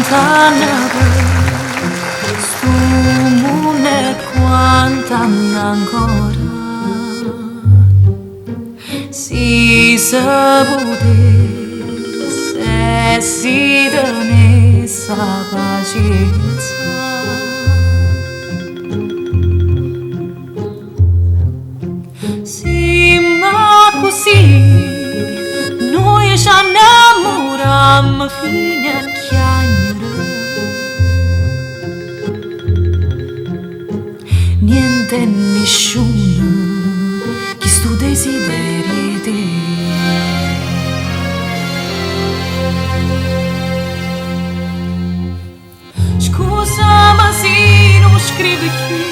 Quant'anne pe' stu munno e quant'anne ancora Si se putesse e si tenesse 'a pacienza. Simm' accussì, nuje ce annammuramm' fino a chiagnere. Niente e nisciuno chistu desiderio 'e te. Scusame si nun scrivo cchiù,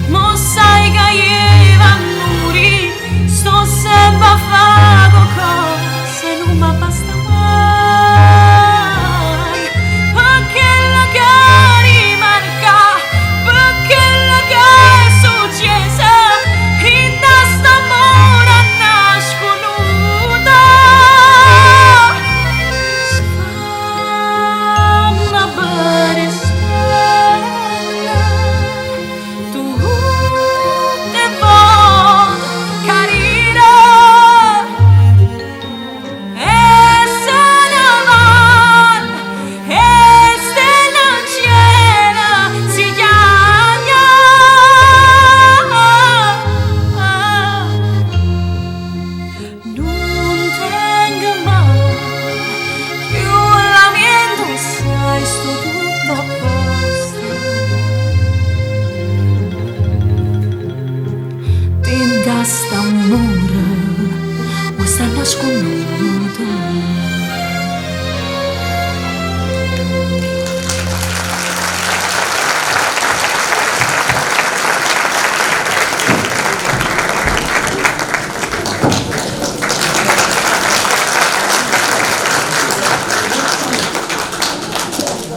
ma 'o ssaje ca jevo a murì, sto sempe a fa coccosa e nun m'abbasta maje, pe chello ca rimane ccà, pe chello ca è succieso 'int'a st'ammore annascunuto. Nun tengo male cchiù lamiento sai sto tutto a posto Dint' 'a st'ammore vuoi sta annascunnuto.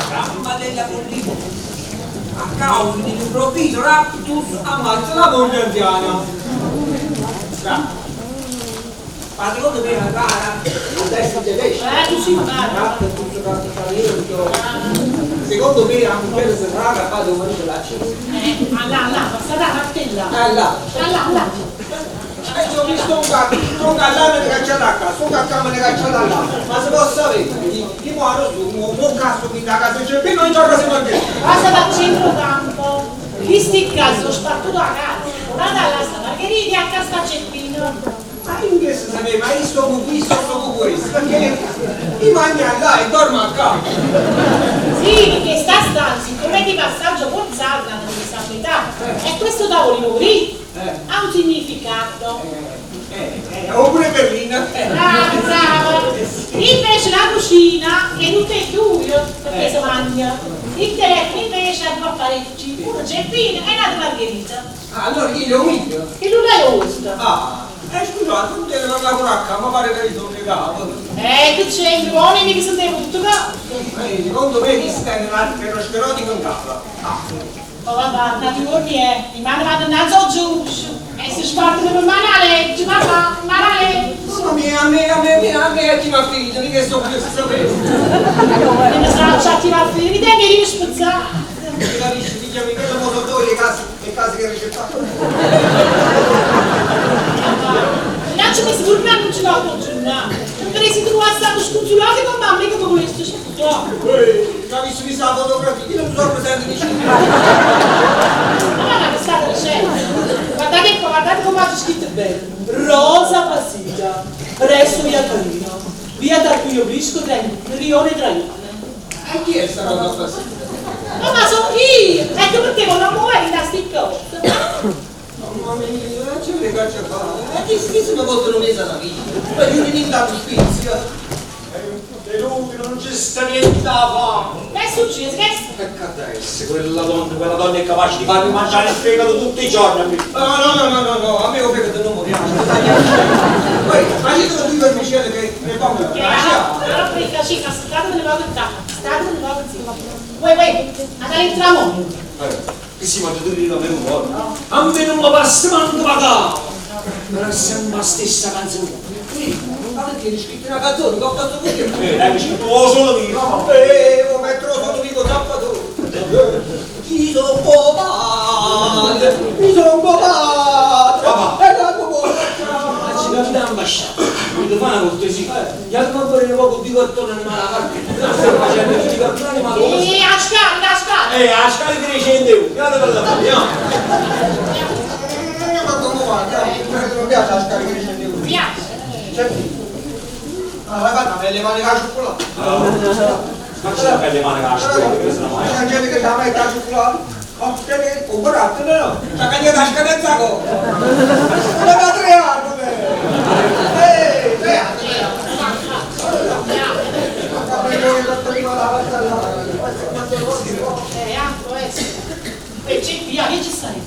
Dramma della collina. A causa di un improvviso raptus ammazza la moglie anziana. Bravo. Ma secondo me la cara adesso tedesca. Tu sì, ma. Raptus raptus Secondo me la mujer se raga fa un marito la cisa. Là, là, passata la martella. Ah, là. Là, là. E io mi sto qua, sto là, me ne cacciata a casa, sto a casa, me ne cacciata là. Ma se posso sapere, chi, chi muore su, mo cazzo qui da casa, c'è più non c'è casa ma che. Passa dal centrocampo. Chi sti cazzo, sono spartuto a casa. Una là sta Margherita e a casa sta Ceppino. Ma io che se sapeva, ma io sto con questo, sto con questo, perché io mangio là e dormo a casa. Sì, perché sta stanza, siccome è di passaggio forzato, l'hanno messa a metà. E questo tavolino qui ha un significato. Oppure Berlino. Bravo, bravo. Invece la cucina è tutta e due, perché si mangia. Il telefono invece ha due apparecchi, uno Geppino e l'altro Margherita. Ah, allora io lo voglio. E lui è questo. Ah, scusate, non deve parlare con H, ma pare che io sono legato. Che c'è, buoni mica sentivo tutto qua. Secondo me mi sta un arterosclerotico in capo. Ah. Oh vabbè, tanti giorni è, mi mano vado innanzi al giudice e si spartono per mano a legge, papà, mano a legge. Mamma mia, a me, a me, a me, a me, a chi mi ha finito, mica sto più a sapere. E mi sarà chi va a finire, mi tengo di spezzare. Mi capisci, figlia mia, quello modo dove le case che ricettate. Non ci messo pure non ce l'ho giornata. Non te ne sei trovato stato sconsolato con mamma che mi volesse sposare. Ehi, capisci, mi sa la fotografia, io non sono presente di cinema. Ma ma che state dicendo? Guardate qua, guardate come ha scritto bene. Rosa Passiglia, presso via Torino, via Tarquinio Brisco, Rione Traione. E chi è sta Rosa Passiglia? No, ma sono io! Ecco perché non muoio da sti cose. Mamma mia, non c'è che caccia fare. E chi si mi portano mesa la vita? Ma io mi intanto spizia. È inutile, non c'è sta niente da fare. Che è successo? Che è Che adesso, quella donna è capace di farmi mangiare il fegato tutti i giorni a me. No, no, no, no, no, no, a me lo fegato non mi piace. Poi, ma io sono due vermicelle che ne fanno la piace. Allora, perché ci state nelle cose state nelle cose zitto. Uè, uè, andate in tramonto. Che si mangia tutti da me un po'. A me non mi passa manco pagare. Però è sempre la stessa canzone. Ma perché hai scritto una canzone che ho fatto così? L'hai scritto solo io. Lo metterò solo io. zappatore. Chi sono padre, mi sono padre, Papà. e la tua Ma ci capita ambasciata, mi fa una cortesia. Gli altri non poco di cartone ma la marchetta. Stiamo facendo tutti i cartoni ma come? E a scala, a scala. A scala di 300 euro, guarda per la via. Ma come va? Non piace la scarica di 100 euro. Mi piace. Ah, vai fatta per le mani la cioccolata. Ma c'è la pelle mano che la scuola, che sono mai. C'è gente che la mette la cioccolata. Ma c'è che comprate, no? C'è che la scadenza con. Ma da 3 anni. Ehi, 3 anni. E c'è via, che ci stai?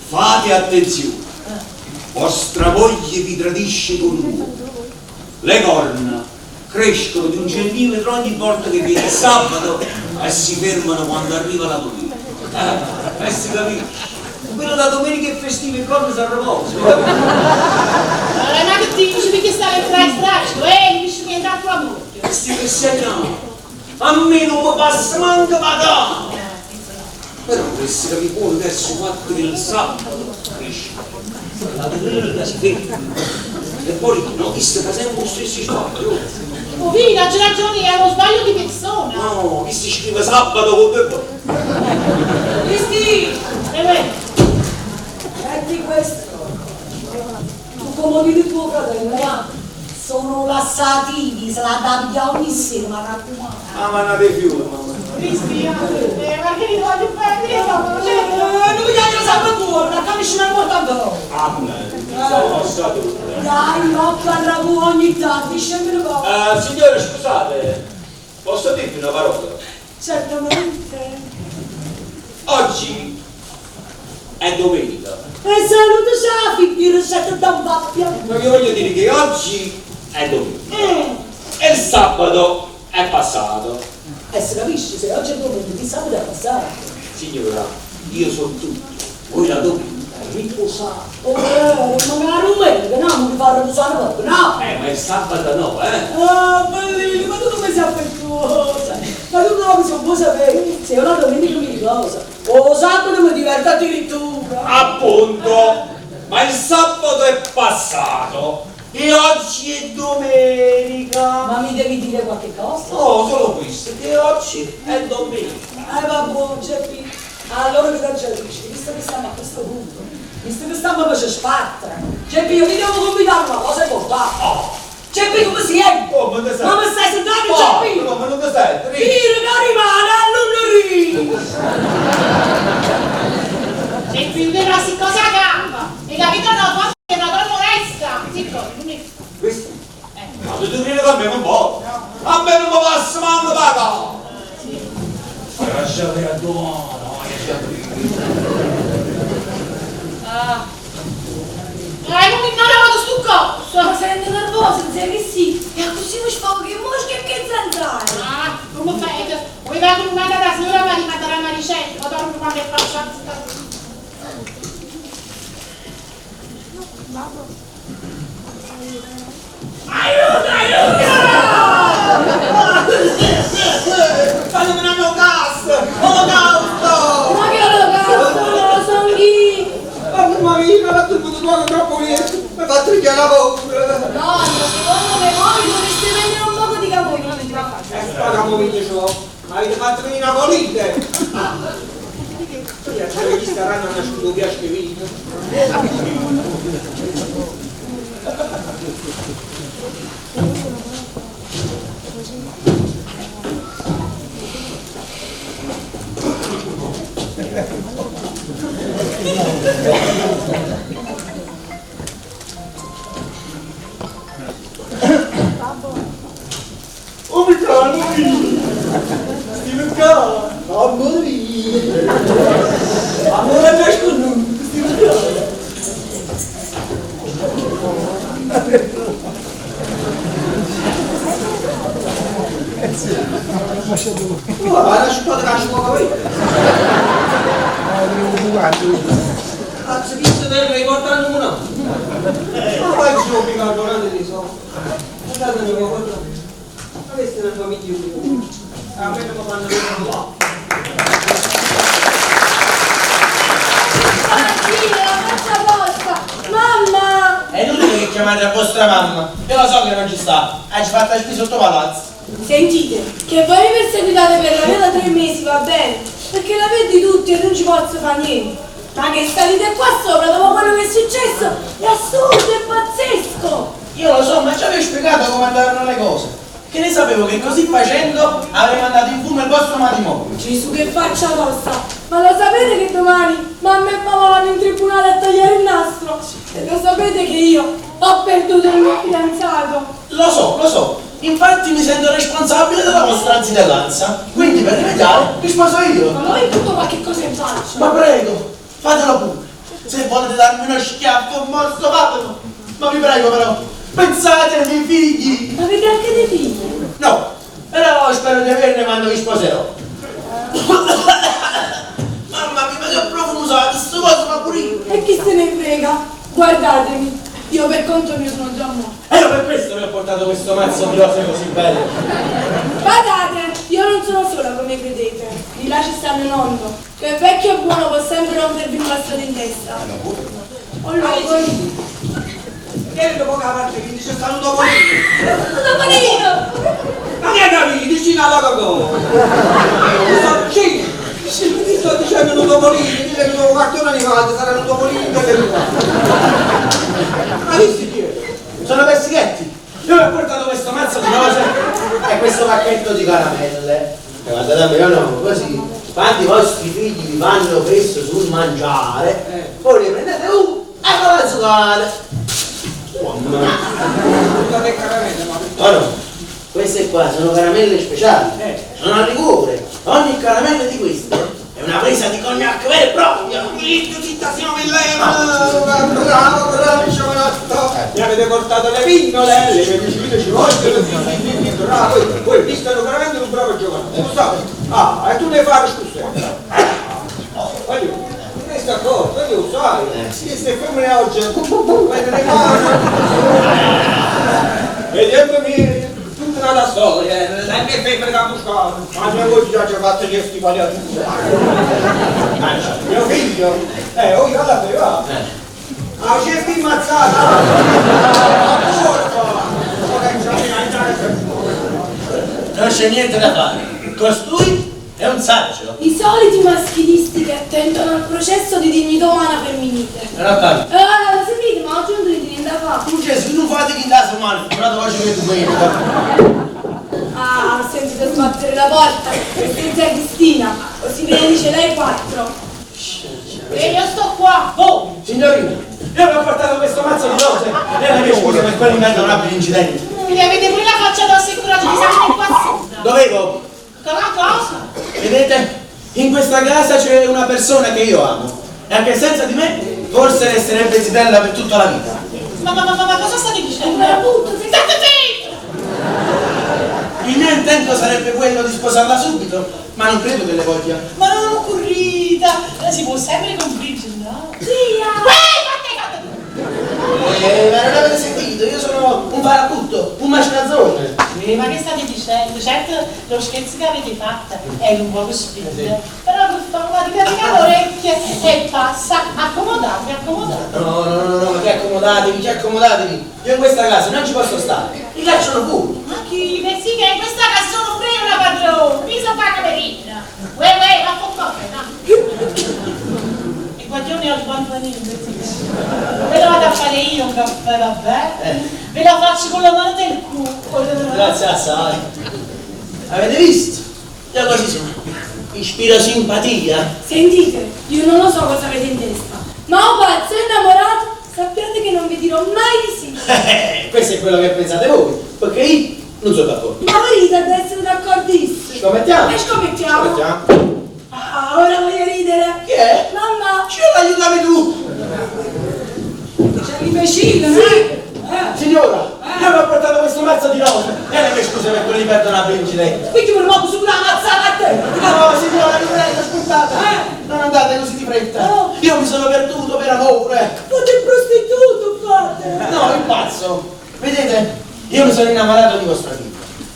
Fate attenzione, vostra moglie vi tradisce con un uomo. Le corna crescono di 1 centimetro ogni volta che viene il sabato e si fermano quando arriva la domenica. E si capisce. Quello da domenica è festivo e corna si arreposa. Ma che ti dici perché stai tra e non dici niente a tua moglie. Questi cristiani, a me non mi passa manco pagare. Però dovresti capire pure adesso fatto che il sabato cresce, la domenica si ferma. E poi no, chi sta sempre lo stesso sbaglio. Oh, vedi, c'è ragione, è uno sbaglio di persona. No, chi si scrive sabato con due. Cristi, E beh, metti questo. Tu comodino tuo fratello, va? Sono lassativi, se la da pigliare ogni sera, ma raccomando. Ah, ma non dei fiumi, mamma. Cristi, Margherita, voglio bene, Non mi piace sempre buono, non capisci mai molto ancora. Ah, sono stato. Dai, occhio al ragù ogni tanto, scendere un po'. Signore, scusate, posso dirvi una parola? Certamente. Oggi è domenica. E saluto Safi, il ricetto da un pappia. Ma io voglio dire che oggi è domenica. E il sabato è passato. E si capisce, se oggi è domenica, il sabato è passato. Signora, io sono tutto. Voi la domenica riposate. Oh, ma la domenica, no, non mi fa riposare proprio, no. Ma il sabato no, eh? Ah, bellino, ma tu come sei affettuosa? Ma tu come sei un po' sapere? Se io la domenica mi riposo, o sabato mi diverto addirittura. Appunto! Ma il sabato è passato e oggi è domenica. Ma mi devi dire qualche cosa? No, solo questo, che oggi è domenica. Vabbè, Geppi, allora che cosa dici? Visto che stiamo a questo punto, visto che stiamo per spartere, Geppi, io ti devo convidare una cosa importante. Oh. Geppi, come si è? Oh, ma te Ma mi stai sentendo, Oh, Geppi? no, ma non ti sento. Dire che rimane all'unnerì! Se più della si cosa gamba. E capito no, tu sei una donna onesta. Zitto, non è. Questo? Ma tu devi dire che a me non può. A me non mi passa manco paga. Lasciate a domani, Ah. Come non avevo sto coso. Ma sei nervosa, sai che sì. E così mi sfogo che mosca e che zanzara. Ah, come fai? Vuoi vado in mano da signora ma rimanderà una ricetta, o dormo quando è faccia. Aiuto, aiuto! Stanno menando gas! Olocausto! Ma che olocausto, sono chi? Mamma mia, ma tu il tuo troppo via! Mi ha fatto rischiare la paura! No, secondo me voi dovreste prendere un poco di camomilla. Sta camomilla c'ho! Ma avete fatto venire una colite! Io gli staranno nascosto un piasco di vino. Oh, mi caro, Steven Carr, amore. Amore nascosto, Steven Carr. Oh, ma lasciate la scuola voi. Cazzo, visto per riportando una. Ma vai giù, mi carbonato di so. Guardate, mi guarda. Questa è una famiglia buona. A me non mi fanno là. Oddio, la faccia vostra! Mamma! È inutile che chiamate la vostra mamma. Io lo so che non ci sta. Hai fatto la spesa sotto palazzo. Sentite, che voi mi perseguitate per la via da tre mesi, va bene? Perché la vedi tutti e non ci posso fare niente. Ma che salite qua sopra dopo quello che è successo è assurdo, è pazzesco! Io lo so, ma già vi ho spiegato come andarono le cose. Che ne sapevo che così facendo avrei mandato in fumo il vostro matrimonio. Gesù, che faccia tosta! Ma lo sapete che domani mamma e papà vanno in tribunale a tagliare il nastro? E lo sapete che io ho perduto il mio fidanzato? Lo so, lo so. Infatti mi sento responsabile della vostra zitellanza. Quindi per rimediare vi sposo io. Ma voi tutto qualche cosa in faccia! Ma prego, fatelo pure. Se volete darmi uno schiaffo, un morso, fatelo. Ma vi prego però, pensate ai miei figli. Ma avete anche dei figli? No, però spero di averne quando vi sposerò. Mamma mia, ma che profumo usate, sto coso ma pure io. E chi se ne frega? Guardatemi, io per conto mio sono già morta. E io per questo vi ho portato questo mazzo di rose così bello. Badate, io non sono sola come credete. Di là ci sta mio nonno, che è vecchio e buono può sempre rompervi un bastone in testa. Allora, poi... Vieni dopo che la parte che dice sta un topolino. Un topolino! Ma che hai capito? Dici una loco. Sì, sì, sto dicendo un topolino, dice che un cartone animato sarà un topolino che Ma visti chi è? Sono persichetti. Io vi ho portato questo mazzo di rose e questo pacchetto di caramelle. E guardate, io no, così. Quando i vostri figli vi fanno fesso sul mangiare, voi ne prendete uno e ve la zucate. Portate caramelle, ma Oh no, queste qua sono caramelle speciali, sono a liquore. Ogni caramella di queste è una presa di cognac vera e propria. Zitto, zitta, siamo in leva! Bravo, bravo, giovanotto! Mi avete portato le pinnole, le medicine ci vogliono, sì, sì, sì, sì, bravo! Voi vi stanno veramente un bravo giovanotto, lo sai? Ah, e tu ne fai scusa! Voglio, ne sta accorto, voglio, sai, queste femmine oggi, prende le mani! Vediamo tutta una storia, sempre femmine da buscare, ma mia moglie già ci ha fatto gli stivali a tutti. Mio figlio? Oh, io alla va. Ah, c'è più ammazzata! Non c'è niente da fare. Costui è un saggio. I soliti maschilisti che attentano al processo di dignità umana femminile. Non ho capito. Sentite, ma oggi non dovete niente da fare. Tu Gesù, non fate chi da male, però oggi che tu bene. Ah, ho sentito sbattere la porta. Questa è Cristina, o si benedice lei quattro. E io sto qua, boh! Signorina, io vi ho portato questo mazzo di rose. E la mia scusa per quello imperdonabile incidente. Quindi avete pure la faccia da assicurato di salire qua sopra. Dovevo. Cosa cosa? Vedete? In questa casa c'è una persona che io amo. E anche senza di me forse resterebbe zitella per tutta la vita. Ma, ma, ma, ma, ma cosa state dicendo? Ma appunto, se- State zitto! Il mio intento sarebbe quello di sposarla subito, ma non credo che le voglia. Ma non ho currita! Si può sempre confliggere, no? Zia! Uè, fate, fate! Ma non avete sentito? Io sono un farabutto, un mascalzone. Ma che state dicendo? Certo, lo scherzo che avete fatto è un po' spinto. Però per favore, carica l'orecchia e passa. Accomodatevi, accomodatevi. No, no, no, no, ma che accomodatevi, che accomodatevi. Io in questa casa non ci posso stare. Mi cacciano pure. Ma chi? Beh sì che in questa casa sono pure io una padrona. Mi sono fatta camerina. Uè, uè, va con caffè, no? E guaglione ho il pantanino, Ve lo vado a fare io un caffè, vabbè? Ve la faccio con la mano del culo. Grazie assai. Avete visto? Io così sono. Ispiro simpatia. Sentite, io non lo so cosa avete in testa, ma ho pazzo e innamorato, sappiate che non vi dirò mai di sì. Questo è quello che pensate voi, perché io non sono d'accordo. Ma voi ad essere d'accordissimo. Scommettiamo. E scommettiamo. Scommettiamo. Ah, ora voglio ridere. Chi è? Mamma. Ce l'aiutami tu! C'è l'imbecille, Sì. eh? Signora, io vi ho portato questo mazzo di rose e le mie scuse per quello imperdonabile incidente. Quindi per poco su una ammazzata a te! No, signora, mi prego, ascoltate. Non andate così di fretta. No. Io mi sono perduto per amore. Fate il prostituto, fate! No, il pazzo. Vedete, io mi sono innamorato di vostra figlia.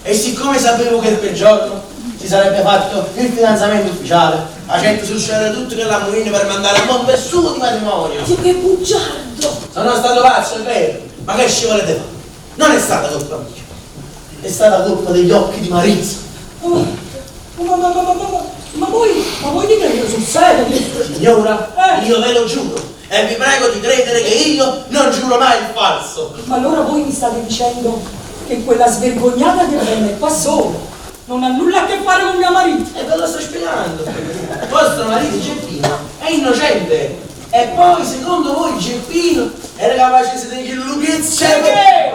E siccome sapevo che quel giorno si sarebbe fatto il fidanzamento ufficiale, facette succedere tutto quell'ammuina per mandare a monte su di matrimonio. Dio che bugiardo! Sono stato pazzo, è vero, ma che ci volete fare? Non è stata colpa mia, è stata colpa degli occhi di Marisa. Oh, ma, ma, ma, ma, ma, ma voi, ma voi dite che sul serio? Signora, Eh. io ve lo giuro e vi prego di credere che io non giuro mai il falso. Ma allora voi mi state dicendo che quella svergognata che venne qua sopra non ha nulla a che fare con mio marito? E ve lo sto spiegando. Vostro marito Geppino è innocente. E poi, secondo voi, Geppino era capace di tenere il lughezzo? Perché?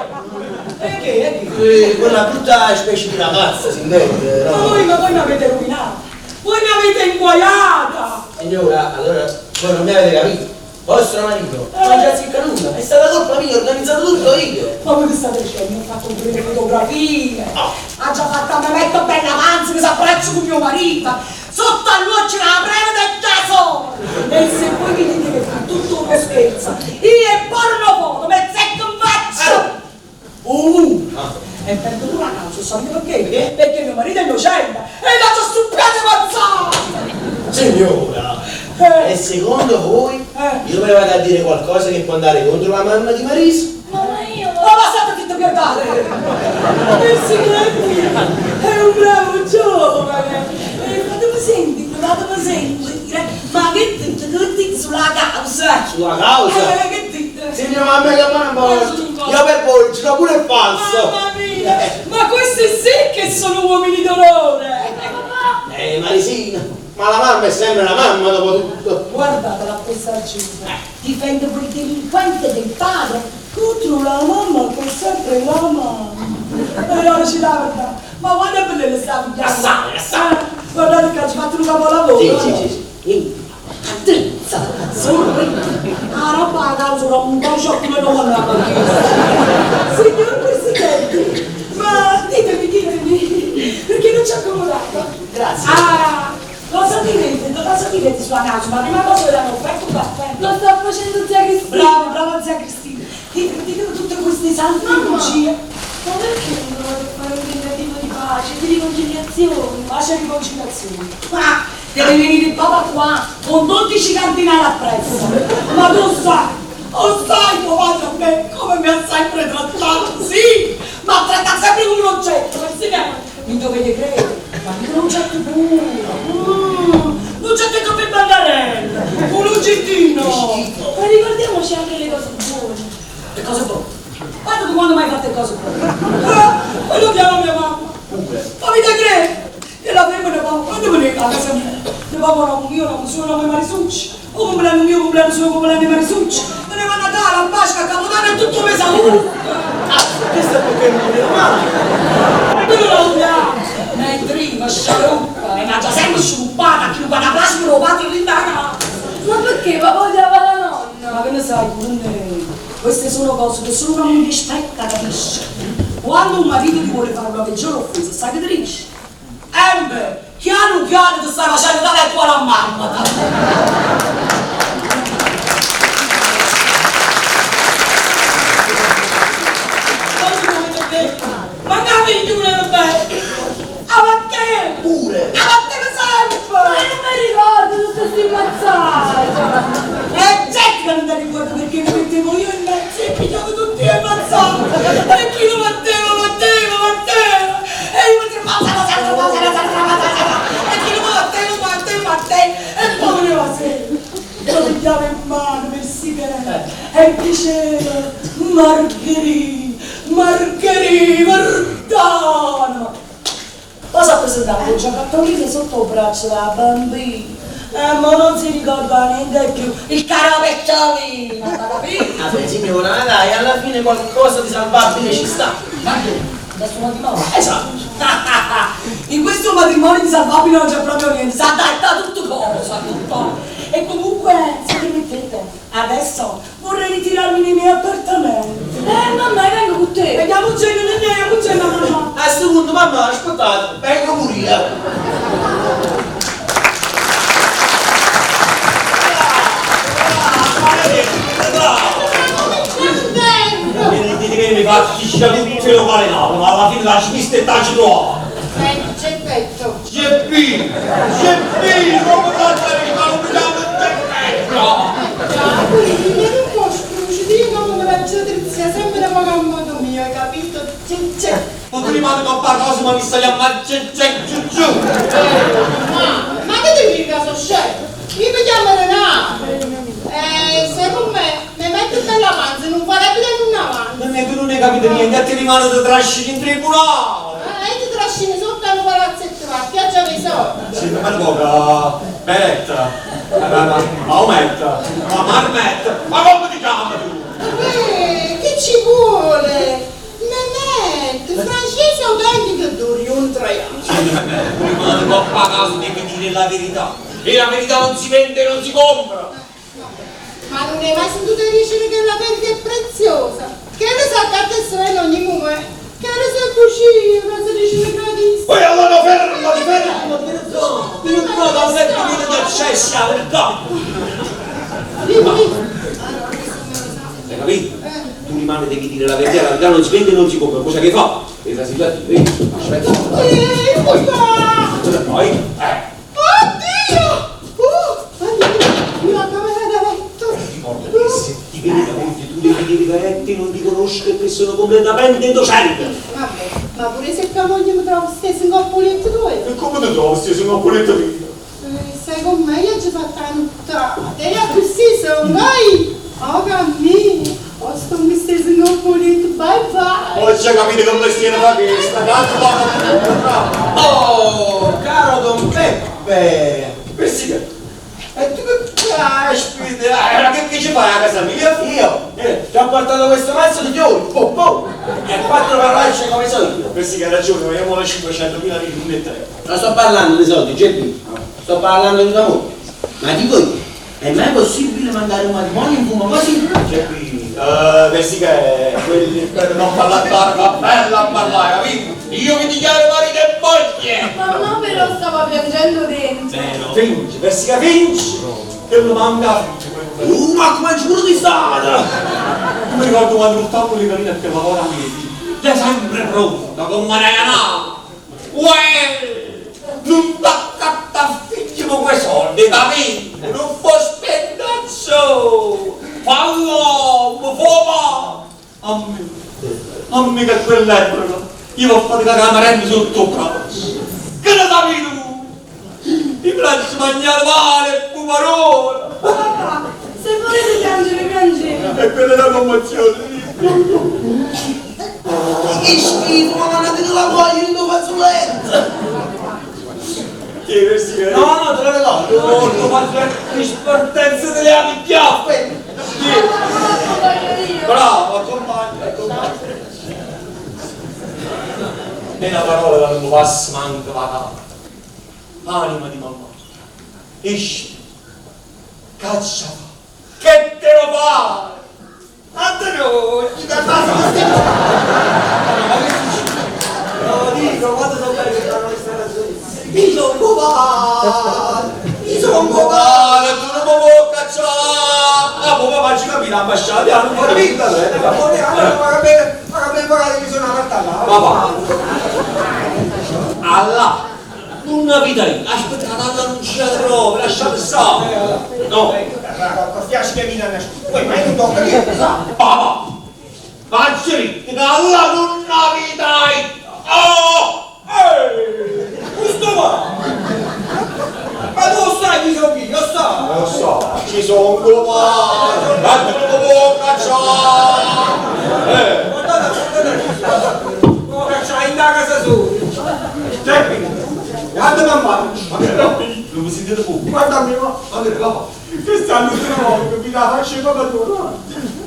Perché? Perché? Quella brutta specie di ragazza, si intende, Ma no? voi, ma voi mi avete rovinato! Voi mi avete inguaiata! Signora, allora voi non mi avete capito. Vostro marito non ci azzecca nulla, è stata colpa mia, ho organizzato tutto io. Ma voi che state dicendo? Ho fatto pure le fotografie! Ha già fatto a me metto bella avanzi che si abbraccio con mio marito! Sotto all'occhio la prego del tesoro! E se voi mi dite che fa tutto uno scherzo, io e porno foto, mi zecco in faccia! E perdo pure la causa, sapete perché? Perché? Perché mio marito è innocente e l'ha già stuprato mazzate! Signora, Eh. e secondo voi Eh. io me ne vado a dire qualcosa che può andare contro la mamma di Marisa? Mamma io... Ma passate tutto piantare! Presidente, è un bravo giovane! E fatemi sentire, fatemi sentire, ma che dite, che dite sulla causa? Sulla causa? Che dite? Signora, mamma che mamma, io per voi giuro pure il falso. Mamma mia, ma questi sì che sono uomini d'onore! Marisina, ma la mamma è sempre la mamma dopo tutto. Guardatela questa gente, difende quel delinquente del padre contro la mamma che è sempre la mamma. E allora ci dà verità, ma quando è bella sta figliata? Assai, assai. Guardate che ci ha fatto un capolavoro. Sì, sì, sì, sì. Ehi, drizza, sorride. La roba a causa da un bacio come non la Signor Presidente, ma ditemi, ditemi, perché non ci ha accomodato? Grazie. Ah, cosa direte? Cosa direte sulla causa? Ma prima cosa le hanno offerto un caffè. Lo sta facendo zia Cristina. Brava, brava zia Cristina. Ditemi, ditemi tutte queste sante Mamma. bugie. Ma perché non provate a fare un tentativo di pace, di riconciliazione? Pace e riconciliazione. Ma deve venire il papà qua con 12 cardinali appresso. Ma tu sai, lo sai tuo padre a me come mi ha sempre trattato? Sì, mi ha trattato sempre come un oggetto, Presidente. Mi dovete credere, ma io non c'è pure. Non c'è che per bancarella, un oggettino. Ma ricordiamoci anche le cose buone. Le cose buone. Guarda tu quando mai fatto le cose buone. Ah, e lo chiamo mia mamma. Ma mi da credere che la femmina va, quando veniva a casa mia, ne va un mio, un suo nome Marisucci, o compleanno mio, compleanno suo, compleanno di Marisucci, me ne va a Natale, a Pasqua, a Capodanno e tutto mese a uno. Ah, questo è perché non volevo mai. E tu non lo chiami. Mentre io scialuppa, e mangia sempre sciuppata, chi ruba la plastica, lo padre lì da casa. Ma perché papà odiava la nonna? Ma che ne sai, non è... Queste sono cose che solo una moglie specca capisce. Quando un marito ti vuole fare una peggiore offesa, sai che ti dice? Embe, piano piano ti stai facendo dare il cuore a mamma. Ma che figlio bene? A te! Pure. A te sempre! Ma non mi ricordo tutte queste mazzate! E certo che non ti ricordo perché mi mettevo io in mezzo e pigliavo tutti e ammazzavo! E chi lo batteva, batteva, batteva! E io mi trovavo, e chi lo batteva, batteva, batteva! E poi veniva sera! Lo pigliavo in mano per sigaretta e diceva Margherita, Margherita, Mardano! Poi si è presentato con giocattolino sotto il braccio della bambina. E ma non si ricorda niente più. Il caravecciolino, ha capito? Vabbè signora, ma dai, alla fine qualcosa di salvabile ci sta. Ma che? Adesso matrimonio? Esatto. In questo matrimonio di salvabile non c'è proprio niente, si adatta tutto cosa, tutto. E comunque, se permettete, adesso vorrei ritirarmi nei miei appartamenti. Mamma, io vengo con te! Vediamo un genio, andiamo un genio, mamma. A questo punto mamma, aspettate, vengo pure io. Bravo! Vieni, vieni, vieni, fatti piscia tutte le quale Napoli, ma alla fine t'haggia visto e t'haggia trovato. Senti, Geppetto. Geppino, Geppino, come t'haggia dice ca nun me chiamma Geppetto? Io non posso scruscere, io come me l'aggia drizzia sempre da poco a modo mio, hai capito? Gege. Ma tu rimani con la cosa, ma mi stai a mangiare giù giù. Ma, ma che ti dici che sono scemo? Io mi chiamo Renato. Secondo me, mi metto bella avanti, non farebbe da non avanti. Non è che non hai capito niente, a te rimane ti trascini in tribunale. E ti trascini sotto al palazzetto, va, pioggia dei soldi. Sì, ma poca, Beretta, Maometta, ma Marmetta, ma come ti chiami tu? Beh, che ci vuole? Mehmet, francese autentico d'Orion Traiano. Sì, Mehmet, rimane coppa a casa, devi dire la verità. E la verità non si vende e non si compra. No, ma non hai mai sentito dire che la verità è preziosa? Che ne sa che a te sorella ogni momento? Che ne sa cucina, cosa dice gratis? Poi allora fermati, fermati, non trovo un letto di accesso alla verità. Hai capito? Tu rimane, devi dire la verità, la verità non si vende e non si compra. Cosa che fa? E la situazione, vedi? Aspetta. Poi, Oddio! La camera da letto! Ricorda che se ti vedi da moglie tu devi dire che te non ti conosco e che sono completamente innocente. Vabbè, ma pure se tua moglie mi trovo stesso in coppoletto tu? E come ti trovo stesso in coppoletto mio? Sai con me io ci ho fatto la nottata e io così sono, vai! Oh cammino! Oh, sto mi stesso in coppoletto, bye bye! Ho già capito come stiano fa questa, cazzo va! Oh, caro Don Peppe! Presidente, e tu che caspita, che ci fai a casa mia? Io? Ti ho portato questo mazzo di fiori, po po! E quattro parolacce come so io. Presidente, ha ragione, ma io voglio 500.000 lire, non ne tre. Non sto parlando di soldi, Geppino. Sto parlando di tua moglie. Ma dico io, è mai possibile mandare un matrimonio in fumo così? Geppino, Presidente, quelli per non parlare va bella a parlare, capito? Io mi dichiaro marito e moglie! Mamma però stava piangendo dentro. Vero. Finge, Presidente, finge! Che non manca finge. Ma come giuro di strada! Io mi ricordo quando portavo le carine che lavora a me. Sei sempre pronta, come una canale. Uè! Non t'accatta figlio con quei soldi, capito? Non può spendere solo! Fa l'uomo, fa! A me, a me che quell'epoca io ho fatto la camarella sotto il braccio. Che ne sapevi tu? I bracci mangiare male, e puparone! Papà, se volete piangere, piangete. E quella è la commozione. Che schifo, ma non avete la voglia di dove fazzoletto! Che No, no, te lo ricordo. No, tu fazzoletto di spartenza delle amiche! Sì. Bravo, accompagna, accompagna. E una parola non passa manco la cara. Anima di mamma. Esci. Caccia. Che te lo fa? Antonio, ci dà No, dico, quando sono belli che fanno questa canzone. Mi sono covato! Mi sono covato! Tu non mi puoi cacciare! Ah, poi facci capire l'ambasciata, non puoi capire. Allora, ma che magari mi sono aperta là. Ma va! Allah! Una vita lì, aspetta, Allah non c'è proprio, lasciate stare! No! Stiaci che mi danno Poi, ma io non tocco niente, sa? Papà! Facci lì, Allah non una vita! Oh! Ehi! Questo va! Ma tu lo sai chi sono io, lo sai? Lo so, ci sono qua! Ma tu non puoi cacciare! Guardate, guardate! Può cacciare in da casa sua! Geppi! Guarda mamma! Non mi sentite più? Guarda mio, ma Allora, papà! questa è l'ultima volta che mi la faccio papà tua!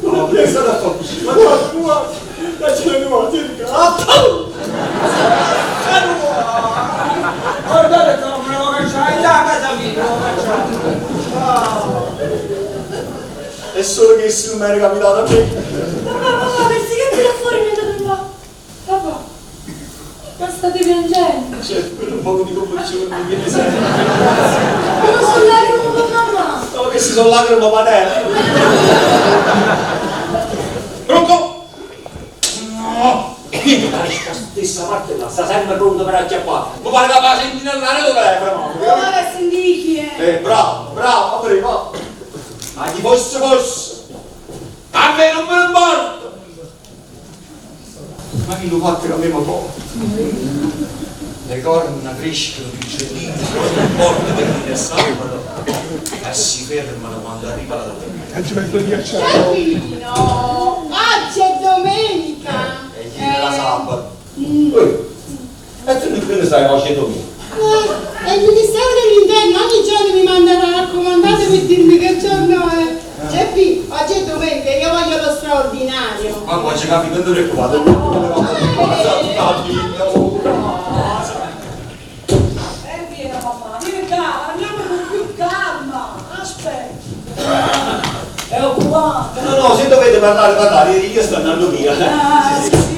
No, che sarà fatto? Ma tu, tua! La ce l'ho Guardate come lo cacciare in da casa mia! Lo cacciare! È solo che se non mi era capitato a me. Papà, papà, pensi che tira fuori mi è andato là. Papà, ma state piangendo? Cioè, quello un po' di commozione mi viene sempre. Ma sono lacrime con mamma. No, che si sono lacrime paterne. Pronto? No! Chi sta stessa parte là, sta sempre pronto per acchiappare. Mi pare che va a sentire l'aria del telefono. Ora che senti chi è? Bravo, bravo, prima. Ma chi fosse fosse. A me non me ne importa. Ma chi lo fatto che a me mi porta? Le corna crescono di un centimetro ogni volta che viene sabato e si fermano quando arriva la domenica. Peppino, oggi è domenica. E ieri era sabato. E tu che ne sai oggi è domenica? E il Ministero dell'Interno ogni giorno mi manda una raccomandata per dirmi che giorno è. Geppi, oggi è domenica, io voglio lo straordinario. Ma qua c'è capito, non preoccupate. E vieni papà, vieni qua, andiamo con più calma. Aspetta. È occupato. No, no, se dovete parlare, parlare, io sto andando via. Ah, Sì, sì, sì. sì.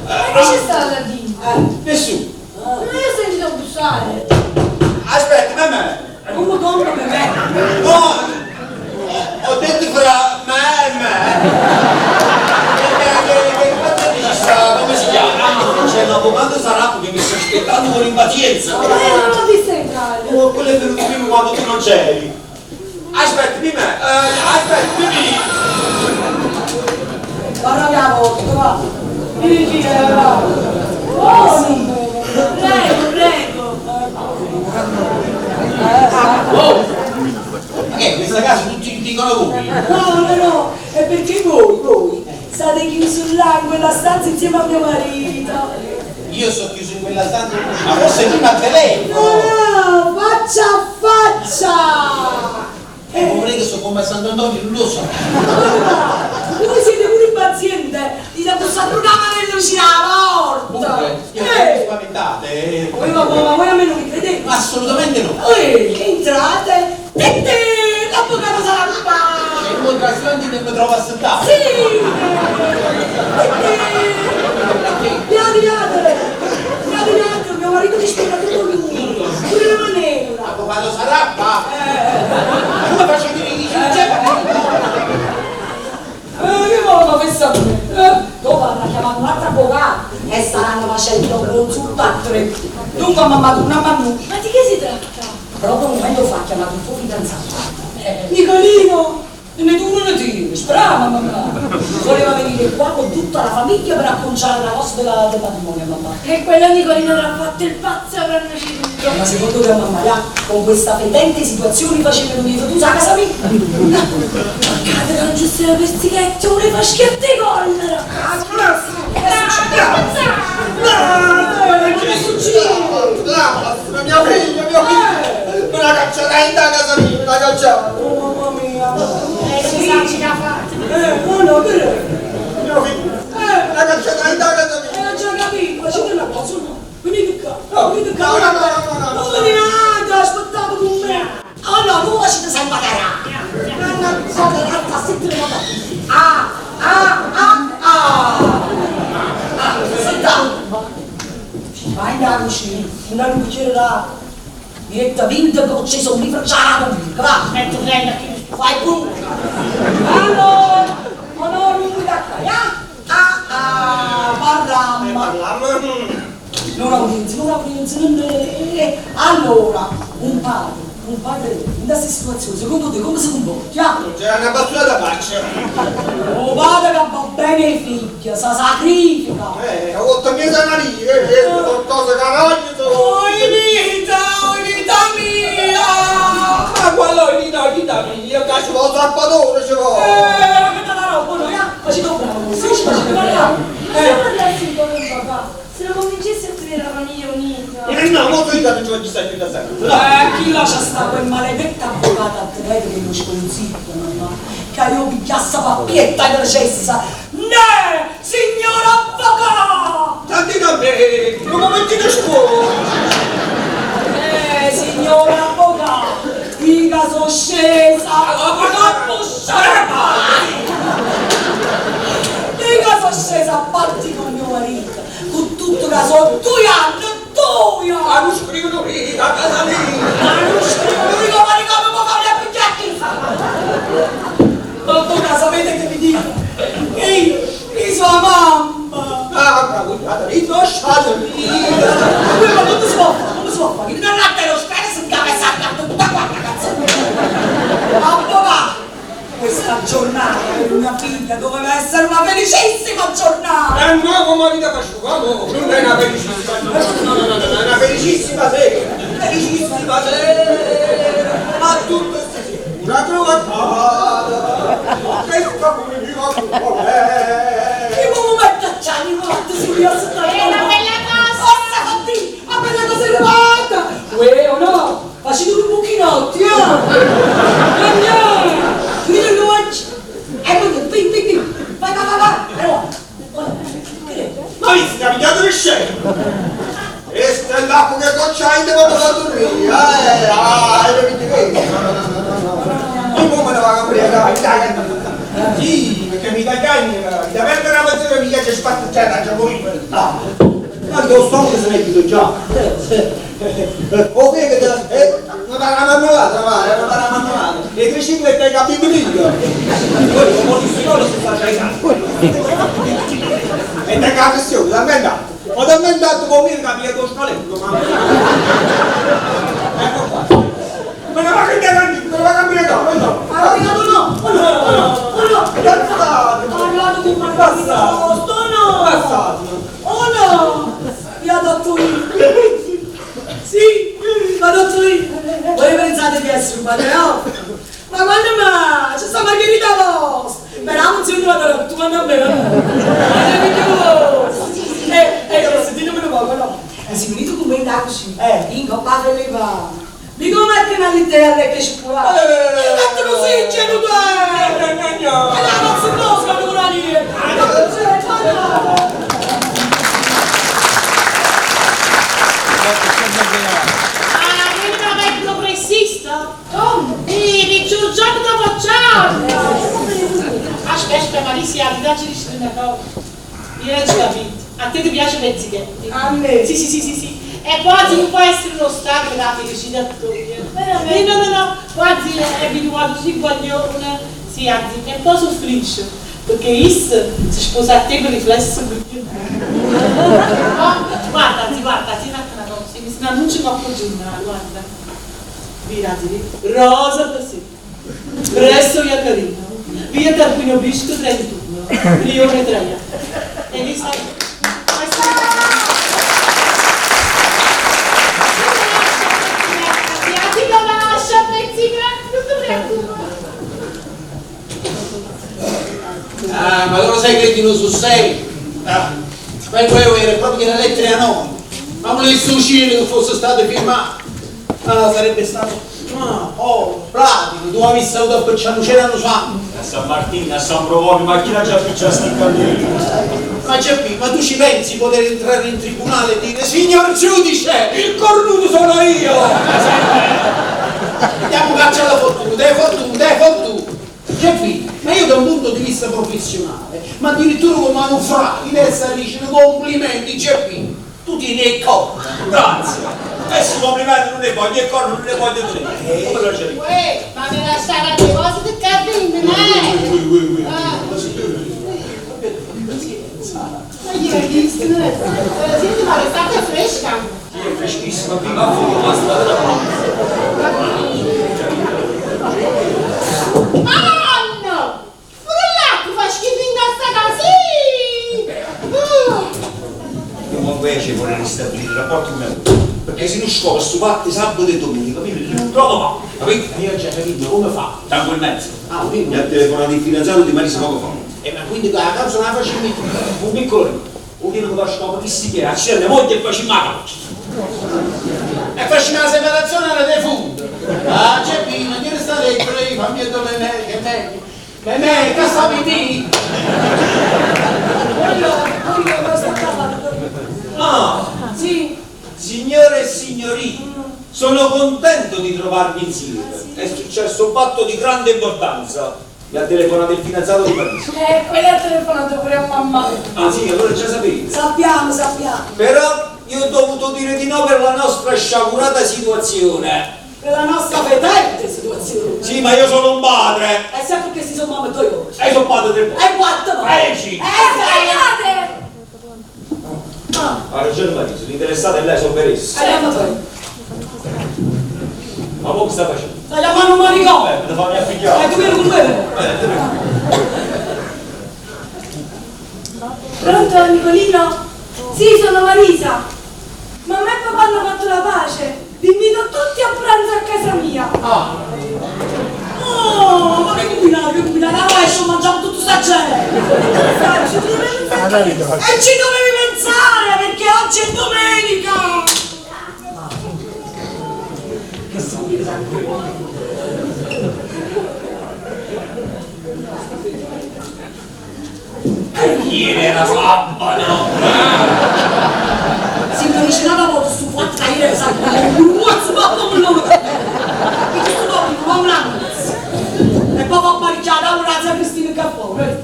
Ma che c'è stato da dire? Nessuno. Ma io ho sentito bussare. Aspetta, me. Come come per me? No, ho detto fra me e me. Che quando ci sta, come si chiama? C'è l'avvocato Sarappo che mi sta aspettando con impazienza. Ma io non l'ho visto entrare. Oh, quello è venuto prima quando tu non c'eri. Aspetta, Mimè, aspetta, Mimì. Guarda la porta, va. Vieni qui, va. Oh, sì. Prego, prego. Ma che, in questa casa tutti dicono voi? No, no, no, è perché voi state chiusi là in quella stanza insieme a mio marito. Io sono chiuso in quella stanza, ma forse prima al telefono. No, no, faccia a faccia! E vorrei che sono come a Sant'Antonio, non lo so. Guarda, voi siete pure impaziente, gli date bussato una manella vicino alla porta. Comunque, io mi spaventate. Voi, ma, ma voi a me non mi credete? Assolutamente no. Voi entrate e te, l'avvocato sarà qua. E voi trasferti mi trovo a sentare. Sì! Piano, piano, piano, piano, mio marito mi spiega tutto lui, pure la manella. Avvocato Sarappa? Come faccio a dire che non c'è? Che vuoi questa? Dopo avrà chiamato un altro avvocato e staranno facendo consulta a tre. Dunque mamma tu, mamma tu. Ma di che si tratta? Proprio un momento fa ha chiamato il tuo fidanzato. Nicolino! Ne tu non ti, sprama mamma. Voleva venire qua con tutta la famiglia per acconciare la cosa del matrimonio, mamma. E quello Nicolino avrà fatto il pazzo e avranno ceduto. Ma secondo te mamma, là, con questa fetente situazione facevano venire tu a casa mia? Porcate che non ci sono persichetti, voleva schiattare collera. Che succede? Mia figlia, mia figlia! Me la caccerei da casa mia, me la cacciate! Oh mamma mia! Sì, ce l'ha fatta. No, no, che è? Mia figlia! Me la caccerei da casa mia! Ho già capito, facete una cosa, no? Venite qua, No, venite qua. no, no, no, no, no. Non venite, aspettate con me. Oh no, non facete sempre carare. Ah, ah, ah, ah. Ah, senta. Vai da cucina, una bicchiere d'acqua. Diventa vinta che ho acceso un libro, ciao, va. Metto prenda qui. Fai pure. Allora, oh no, non mi dà qua, ah, ah, parlammo. Non audienza, non audienza, non è. Allora, un padre in questa situazione, secondo te come si comporta? C'era una battuta da faccia. Un padre che va bene ai figli, si sacrifica. Ho fatto mia sanaria, qualcosa che ragno. Oh vita, oh vita mia! Ma quello vita, vita mia, che Ci vuole zappatore, ci vuole. Ma che te la roba, no, ya? Facete un bravo, sì, ci facete parlare. Se parlassi un po' con papà, se lo convincessi a tenere la famiglia unita. No, molto io non ci voglio stare più da sempre. Chi lascia sta quel maledetto avvocato a te che lo sconsiglio, mamma, che io pigliasse pappietta e cessa. Ne, signor avvocato! Tanti da me, non mi metti da scuola. Signor avvocato, mica sono scesa, mica sono scesa a parti con mio marito, con tutto che sono 2 anni, 2 Ma anni! non scrivo mica a casa mia. Ma non scrivo mica, ma come può fare a pigliarti? Ma avvocato, sapete che vi dico? Che io sono mamma! Ah, bravo, l'arteriosclerosi in capo e s'accatta tutta quanta canzone. Avvocato, questa giornata per una figlia doveva essere una felicissima giornata. E no, come avete facciuto, no, non è una felicissima giornata, no, no, no, no, è una felicissima sera, felicissima sera, ma tutto stasera, una trovata, che sta come mi va con lei. Che momento c'hai, morto, si rialza È una bella cosa! Forza Fantì, la bella cosa è arrivata! Uè o no? Facete un buchinotti, eh? Andiamo! Chiudete l'occhio! Ecco, pim, pim, pim! Vai, vai, vai, vai! Allora, ora, che è? Ma vi stai pigliando le scene? Questa è l'acqua che goccia in devo andare a dormire. Eh, ah, hai capito che? No, no, no, no, no, no. Io come ne vado a ubriacare? Dai, Sì, perché mi tagliai, da perdere la mezz'ora mi piace sfattucciare, già morire. Ah, tanto lo stomaco se n'è chiuso già. O fegato, una para marmellata, va, una para marmellata. E tre cinque e te capito mica. Poi con il si fa già i cazzo. E te la pressione, l'ha inventato. Ho inventato con me che mi lo scaletto, ma... Ecco qua. Me ne va che te me ne va a cambiare no, Ha rovinato no! Oh no, oh no, oh no! Passate! Parlato con Margherita Costo, no! Passate! Oh no! Mi adotto io! Sì, l'adotto io! Voi pensate di essere un padre, no? Ma quando mai? C'è sta Margherita vostra! Ma la funzione la tu quando a me, no? Io sentite meno poco, no? E si venite con me in la cucina, in coppa leva. Mi come mettere una lettera alle che ci può. Io metto così, c'è tutto! Ma la cazzo no, sono con la linea! Non c'è, Ah, quindi ma vai progressista? Come? Sì, mi giorno dopo giorno! Aspetta, aspetta, Marisia, ti dacci di una cosa. Io non ci capito. A te ti piace Pezzichetti? A me? Sì, sì, sì, sì, sì. E quasi non può essere un ostacolo la felicità tua. Veramente? No, no, no, quasi è abituato così guaglione. Sì, anzi, e poi soffrisce. Perché Is si sposa a te per riflesso. Oh, guarda, anzi, guarda, ti fatta una cosa. Mi sono annuncio coppa giornale, guarda. Via, anzi, Rosa così. Presso via Carino. Via Tarquinio Bisco 31. Rione 3. E lì sta. Ti lo lascia, pezzica, non ti preoccupare. Ah, ma loro sai che non su sei? Ah, ma quello era proprio che la lettera no. Ma volessi uscire che fosse stato firmato. Ah, sarebbe stato. Ah, oh, platino, tu avessi avuto a picciare c'erano sangue. A San Martino, a San Provone, ma chi l'ha già picciato sti candeli? Ma Geppi, ma tu ci pensi di poter entrare in tribunale e dire signor giudice, il cornuto sono io! Diamo caccia alla fortuna, è fortuna, è fortuna! Geppi, ma io da un punto di vista professionale, ma addirittura come un fragile, adesso dice complimenti Geppi, tu tieni il corno. Grazie! Adesso complimenti non ne voglio, e corno non ne voglio tenere. Come lo c'è? Uè, ma mi lasciava le cose di capire, eh? Ma io ho visto, senti, ma l'estate è fresca. Sì, è freschissima, viva fuoco, basta. Madonna! Pure l'acqua fa schifo in questa casa! Io invece vorrei ristabilire il rapporto con mia moglie. Perché se non scopro sto fatto sabato e domenica, mi non trovo mai. Capito? Io ho già capito come fa. Tango in mezzo. Ah, quindi. Mi ha telefonato il fidanzato di Marisa poco fa. Ma quindi la causa non la facevi tu? Un piccolo. Un che non va a scopo chi si chiede, c'è mia moglie e facciamo la causa. E facciamo la separazione alla defunta. Ah, Geppino, che sta dentro lì, fammi dove me, che meglio. Me, che stavi di? Voglio, ma sta parlando. Ah! Sì. Signore e signorini, sono contento di trovarvi insieme. È successo un fatto di grande importanza. Mi ha telefonato il fidanzato di Parigi. Quello ha telefonato pure a mamma. Ah sì, allora già sapete. Sappiamo, sappiamo. Però io ho dovuto dire di no per la nostra sciagurata situazione. Per la nostra fetente situazione. Sì, ma io sono un padre. E sai perché si sono mamma due volte? E io sono padre tre volte. E quattro volte. E cinque. E sbagliate! Ha ragione Marisa, l'interessata è lei, sono verissimo. Andiamo poi. Ma mo che sta facendo? Stai chiamando un manicomio! Mi fammi a pigliare. E tu vieni con me! Pronto Nicolino? Sì, sono Marisa. Mamma e papà hanno fatto la pace. Vi invito tutti a pranzo a casa mia. Oh, ma che combinate, che combinate? Adesso mangiamo tutto sta gente! Ci dovevi pensare. E ci dovevi pensare, perché oggi è domenica! Ieri era sabato. Si mi dice una volta su quattro ieri sabato, un cazzo ma come loro! E questo dopo non va un E poi va a pareggiare da una zia Cristina Cappone.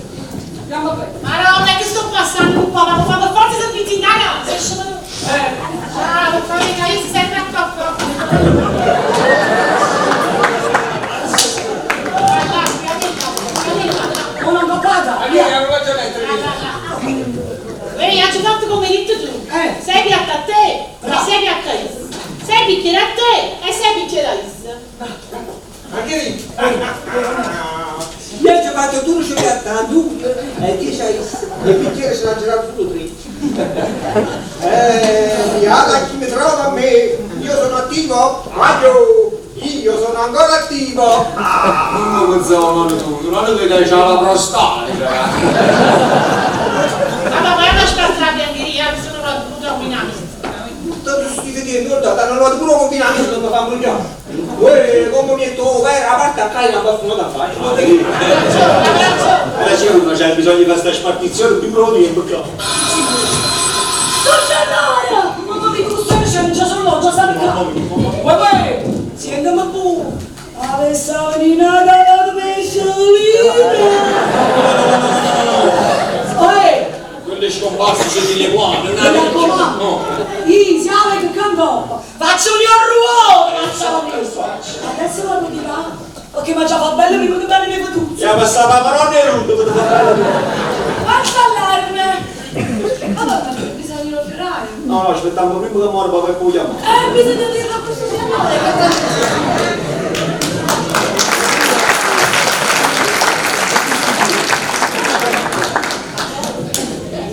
Andiamo bene. Madonna, che sto passando un po', ma mi fanno forza servizi in casa, se scemo. Ah, per fare che io sempre a coppa. Una coppata! Allora, non faccio lettere. Ehi, ha fatto come hai detto tu. Eh. Sei piatto a te, e sei piatto a Is. Sei bicchiere a te e sei bicchiere a Is. Margherita. Io ho fatto 12 piatti a due e 10 a is. E il bicchiere se l'ha girato solo tre. Viala chi mi trova a me, io sono attivo, Maggio, io sono ancora attivo. Non lo pensavo non tu, non è che c'ha la prostata. Vabbè, ma è una scarta la biancheria, mi sono venuta a rovinare. Tutto sti vedendo, guarda, hanno lavorato pure con finale, non mi fa mangiare. Uè, come mi è vai a parte a casa, non posso da fare. Non te Adesso uno c'è bisogno di fare questa spartizione più pronti che qua. Tornare! Ma come tu stai dicendo? Già sono già stanno qua. Uè, uè, sentimi pure. Adesso venire a dalla pesciolina. Uè, Quelli scomparsi sono delle qua, non mi è raccomando. No. Io siamo che canto. Faccio un ruolo, faccio Adesso la puoi dire, ok, ma già va bello prima che bene le vedute. Ya passava la parola e rudo per fare Falso allarme. Vabbè, ma bisogna lo fioraio. No, no, aspettiamo prima che muore papà e poi chiamo. Bisogna dirlo a questo signore.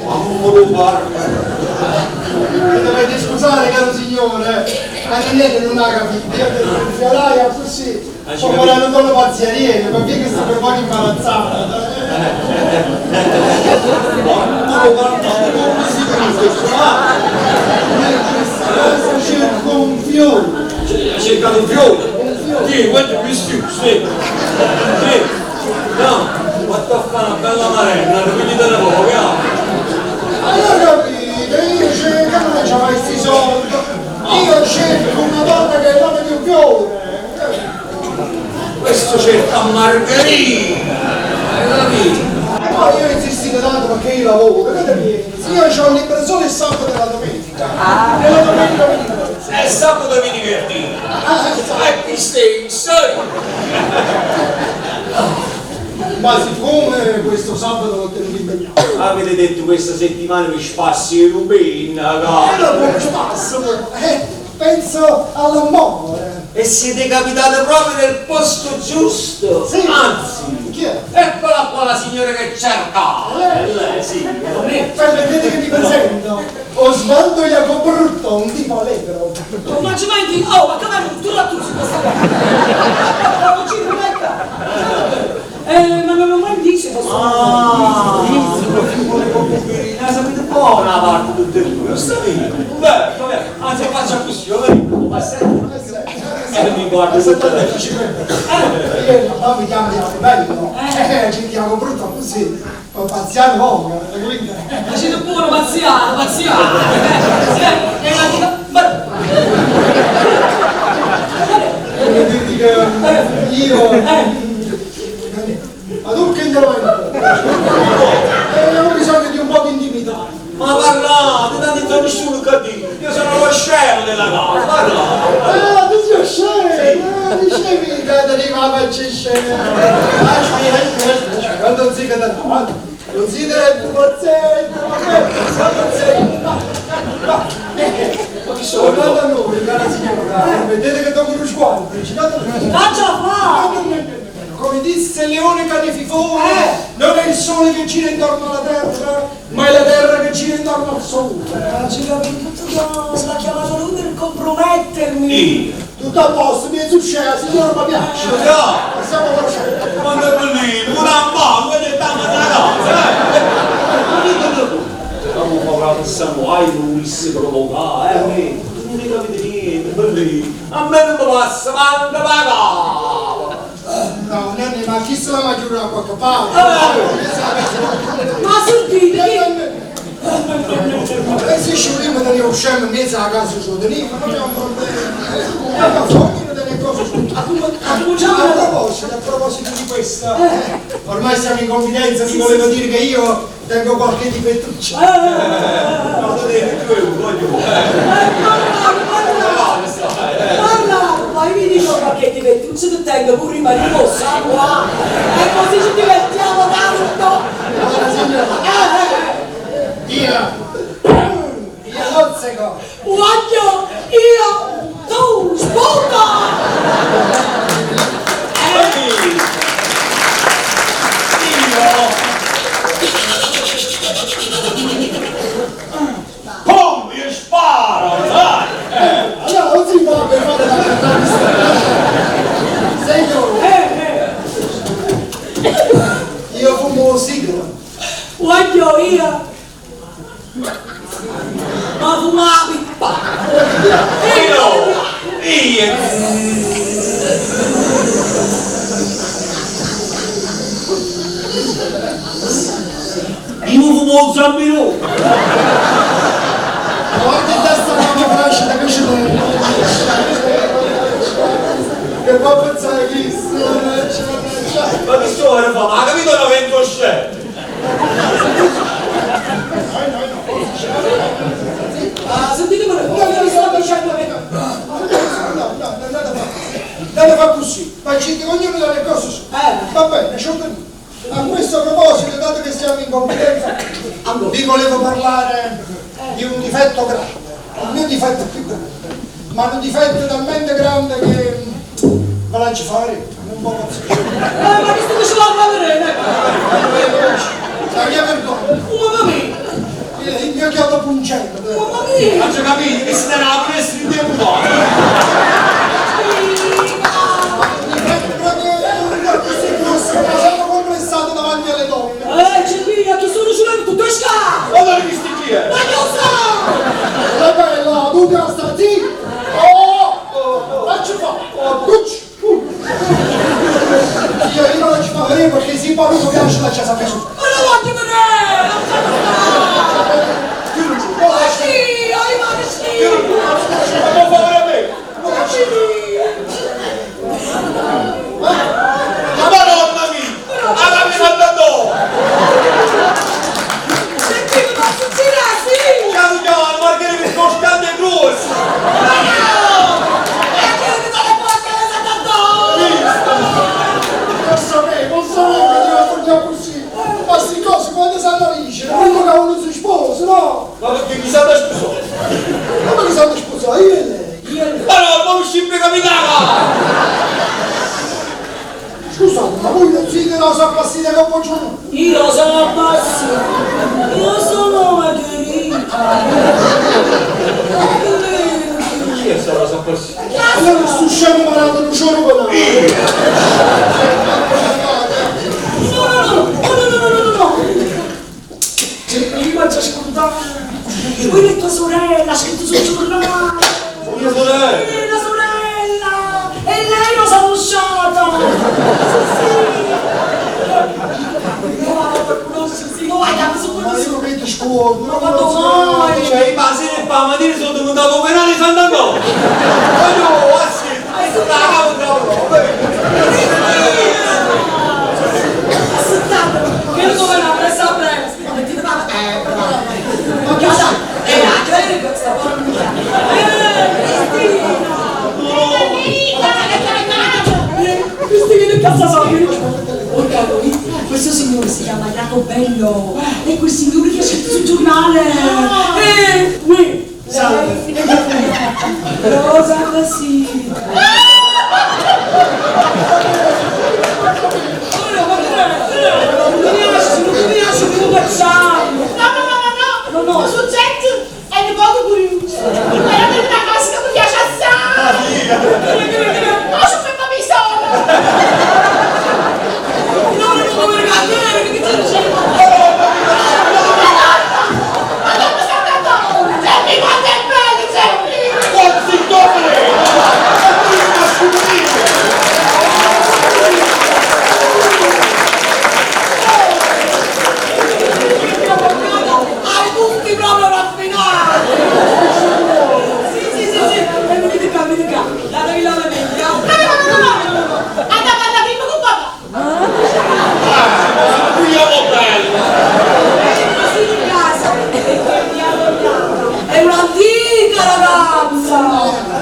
Mamma lo parla. Mi dovete scusare caro signore, anche lei non ha capito, io ho detto il fioraio così, Ah, ci ho capito. parlato solo pazzierino, ma che sto per poco imbarazzata. Mamma lo parla, come si conosce? Questo cerco un fiore. Ha cercato un fiore. Sì, guarda più su, sì. Sì. No, vado a fare una bella marella, quindi te ne poco, ah. Allora capite, io cerco, non c'ho questi soldi, io cerco una donna che è donna di un fiore. Questo cerca Margherita, hai capito? E poi io ho insistito tanto perché io lavoro, che te pensi? Io ho libero solo il sabato e la domenica. E la domenica mi diverto. E sabato mi divertite. Happy stay, sai. Ma siccome questo sabato l'ho tenuto impegnato, Avete detto questa settimana mi spassi i rubini, e raga. dopo mi spasso, penso all'amore. E siete capitate proprio nel posto giusto. Sì. Anzi, Chi è? eccola qua la signora che cerca. Lei? Lei, sì. Permettete che mi presento, Osvaldo Jacobrutto, un tipo allegro. Oh, ma ci metti? Oh, ma come tu la tu su questa cosa? La cucina, vai ma non ho mai visto questo. Ah, la sapete buona la parte tutte e due, lo sapete? Beh, vabbè, anzi faccio così, io vengo, ma senti. E mi guardo tutto Io no, mi chiamo Jacopo Bello, ci chiamo brutto così, poi pazziano poco, quindi... Ma siete pure pazziano, pazziano. Sì, è una dica. Ma Quindi che io... Ma tu che glielo ho bisogno di un po' di intimità. Ma parlate, tanto non nessuno che dice, io sono lo scemo della casa, parlate. Ah, tu sei scemo, dicevi che arrivava il scemo. Aspetta, aspetta, aspetta, quando si cade non si deve il pozzetto, ma non sei, ma, ma, fatti suoi. Tornando a noi, cara signora, vedete che dopo uno sguardo, Faccia fa! Come disse Leone Canefifone, non è il sole che gira intorno alla terra, ma è la terra che gira intorno al sole. Ma ci capito tutto cosa, l'ha chiamato lui per compromettermi. Io. Tutto a posto, mi è successo, signora, mi piace. No! Passiamo alla scelta. Quando è bellino, una mamma, quella è tanta una cosa, eh! Ma mi fa che samurai non volesse provocare, eh? Tu non ne capite niente, bellino. A me non mi passa manco la capa. No, nonne, ma chi se la mangia a qualche parte? Ma sentite, che... E se ci vogliamo tenere uscendo in mezzo alla casa su di ma non è un problema. Ma ognuno delle cose su. Ha A cominciato... proposito, a proposito di questo, ormai siamo in confidenza, vi volevo dire che io tengo qualche difettuccio. No, tu devi tu, voglio. Parla, ma io vi dico qualche difettuccio che tengo pure in mariposa, qua. E così ci divertiamo tanto. Allora signora, io non seguo. Voglio io, tu, sputa! Io. Pum, io sparo, dai! Allora non si fa per fare la Signore, io fumo un sigaro. Voglio io. Ma fuma la pippa. Io! Io! Io fumo un zampino! Guarda in testa la mia fascia che ci Che può pensare chi Ma che sto a fare? Ma capito la vento scende? Ah, sentite quello che vi sto dicendo che... No, no, no, non da fare. Da fare così, facete ognuno dalle cose su. Va bene, c'ho capito. A questo proposito, dato che siamo in confidenza, vi volevo parlare di un difetto grande, il mio difetto più grande, ma un difetto talmente grande che ve la ci fare, non può passare. Ma che stai dicendo la vedere? La mia vergogna, Mamma mia! il mio chiodo pungente. Mamma mia! Ma c'ho capito che si era presto in tempo! Un difetto proprio così grosso, ma sono complessato davanti alle donne. C'è qui, a chi sono sulle tutto è scavo! Ma dove visti chi è? Ma che lo so! La bella, tu ti sta zitto! Oh! Faccio fa! Cucci! Io non ci fa vedere perché se poi mi piace la casa su. Ma non voglio vedere! Non c'è Ma sì, ai ma che schifo! Ma può fare a me! Ma madonna mia! Alla mia Sant'Antonio! Sentite, ma funziona sì! Ciao chiamano Margherita per costante e grosso! Ma no! E che mi sono porca di Sant'Antonio! Lo sapevo, lo sapevo che doveva tornare così. Ma sti cose quando si analizza, quello che uno si sposa, no? Ma perché chi sa da sposare? Come che si sposa? Io e lei. Ma no, ma uscì per capitano! Scusate, ma voi non siete la appassita che buongiorno? Io sono appassita! Io sono Margherita! Chi è sta rosa appassita? Allora sto scemo malato non c'ero con lei. No, no, no, no, no, no, no, no, no! C'è prima ci ascoltare! Quella è tua sorella, ha scritto sul giornale! Mia sorella! È la sorella! E lei lo sa usciata! Sì, sì! No, sì, guarda, su Ma io che ti scordo, Ma quando mai? Cioè, i pasini e pa mattina sono diventato penale di Sant'Antonio! Voglio, ah sì, la cavo, cavolo, Aspettate, che lo dove la presa presto? Mettete la Ma che sa? La che questa porca! Cristina! Cristina, che cazzo so? Porca voi, questo signore si chiama Jacobello e quel signore che ha scritto sul giornale! Uè! Salve. Rosa così. Non mi piace, non mi piace, che facciamo? No, no, no, no, no! No, no. Il soggetto è un poco curioso. Guardate una cosa che mi piace assai! Ma sono ferma mi sola! No, no, no, perché che ti dicevo? Madonna Santa Antonio! Geppi, quanto è bello, Geppi! Hai tutti proprio raffinati! Sì, sì, sì, sì, e venite qua, venite qua, datevi la maniglia. No, no, no, no, no, no, no! Andate a parlare prima con papà! Andiamo bello! Così in casa, perché mia cognata è un'antica ragazza!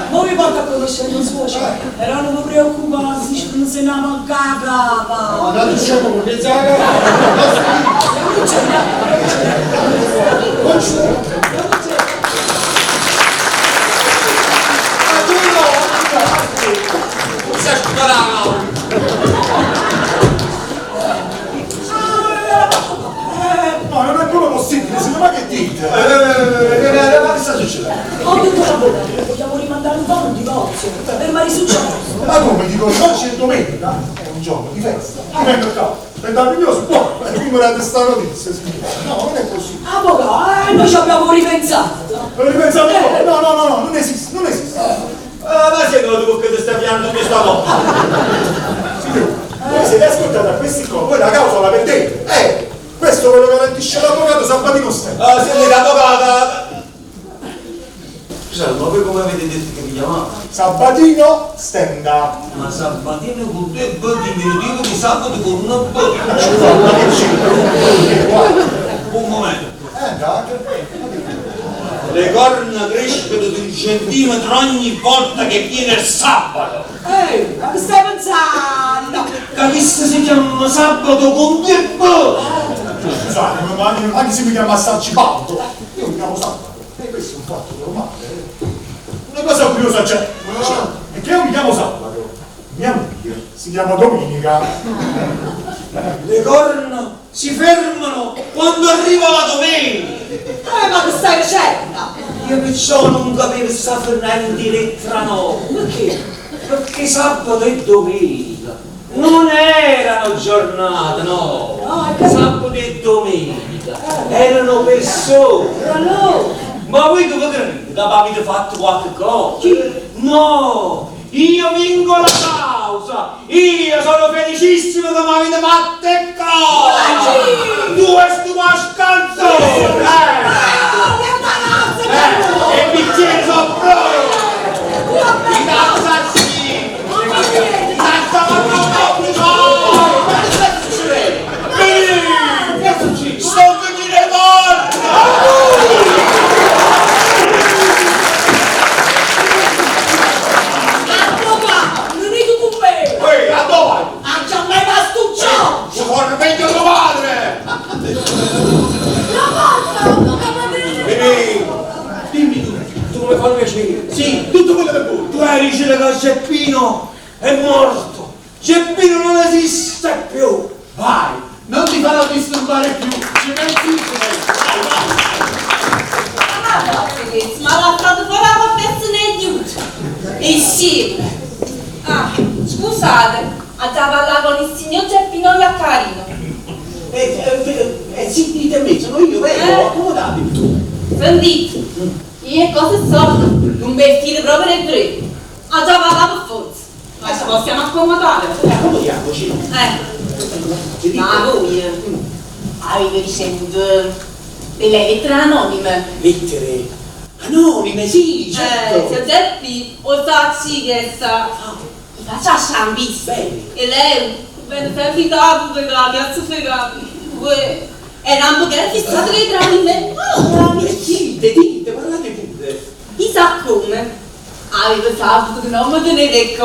Mo vi porto a conoscere il suocero, però non mi preoccupate, non se ne manca la capa. No, non diciamo con che zaga. Non c'è, Non c'è. non c'è. Ma tu no! Sei sparato! No, non è proprio possibile, signor, ma che dite? Ma che sta succedendo? Ho detto all'avvocato che vogliamo rimandare un po' un divorzio per Marisuccio. Ma come dico, oggi è domenica, è un giorno di festa. Io vengo qua, per darvi il mio supporto, e qui mi date sta notizia, signore. No, non è così. Avvocato, noi ci abbiamo ripensato. Lo ripensate voi? No, no, no, no, non esiste, non esiste. Ah, ma sei tu che ti stai piando questa volta? Signore, voi siete ascoltati a questi qua, voi la causa la perdete. Questo ve lo garantisce l'avvocato Sabatino Stella. Ah, siete l'avvocato! Scusate, ma voi come avete detto che vi chiamate? Sabatino Stenda. Ma Sabatino con due B diminutivo di sabato con una B. Ma che c'entra? Un momento. Andate. Le corna crescono di un centimetro ogni volta che viene il sabato. Ehi, ma che stai pensando? Capisci si chiama sabato con due B. Scusate, ma anche se mi chiamasse Arcibaldo, io mi chiamo Sabato. E questo è un fatto normale. Una cosa curiosa c'è. È che io mi chiamo Sabato. Mia moglie si chiama Domenica. Le corna si fermano quando arriva la domenica. Ma che stai dicendo? Io perciò non capivo sta finendo di lettera no. Perché? Perché sabato e domenica non erano giornate, no. No, è capito. Sabato e domenica erano persone. E allora? Ma voi come credete che avete fatto qualche cosa? No! Io vinco la causa! Io sono felicissimo che mi avete fatto il cosa! Due stumascalzoni! E i bicchieri sono pronti! I calzazzini! Senza ma Ma che sta succedendo? Che è successo? Sto venendo morto! Avvocato, venite con me! Ehi, a dove vai? A già mai pastuccio! Ci vuole meglio tuo padre! La porta, avvocato! Mimì, dimmi tu, tu come fai piacere? Sì, tutto quello che vuoi! Tu eri dicendo che Geppino è morto! Geppino non esiste più! Vai! Non ti farò disturbare più! Ci pensi tu! Vai, vai! Ah, ma l'ha fatto fuori la confessione aiuto. E sì. Ah, scusate, ha già parlato con il signor Geppino Iaccarino. Sì, dite a me, sono io, prego, accomodatevi. Sentite, io cosa so? Non mi fido proprio del tre. Ha già parlato forza. Ma ci possiamo accomodare. Accomodiamoci. Ma voi avete ricevuto delle lettere anonime. Lettere anonime, sì, certo. Signor Geppi, o sa che sa. Mi faccia sciambista. Bene. E lei venne sempre dato per la piazza Ferrari. Era un po' che fissato che drammi. Ah, dite, dite, parlate pure. Chissà come. Aveva saputo che non mi tenere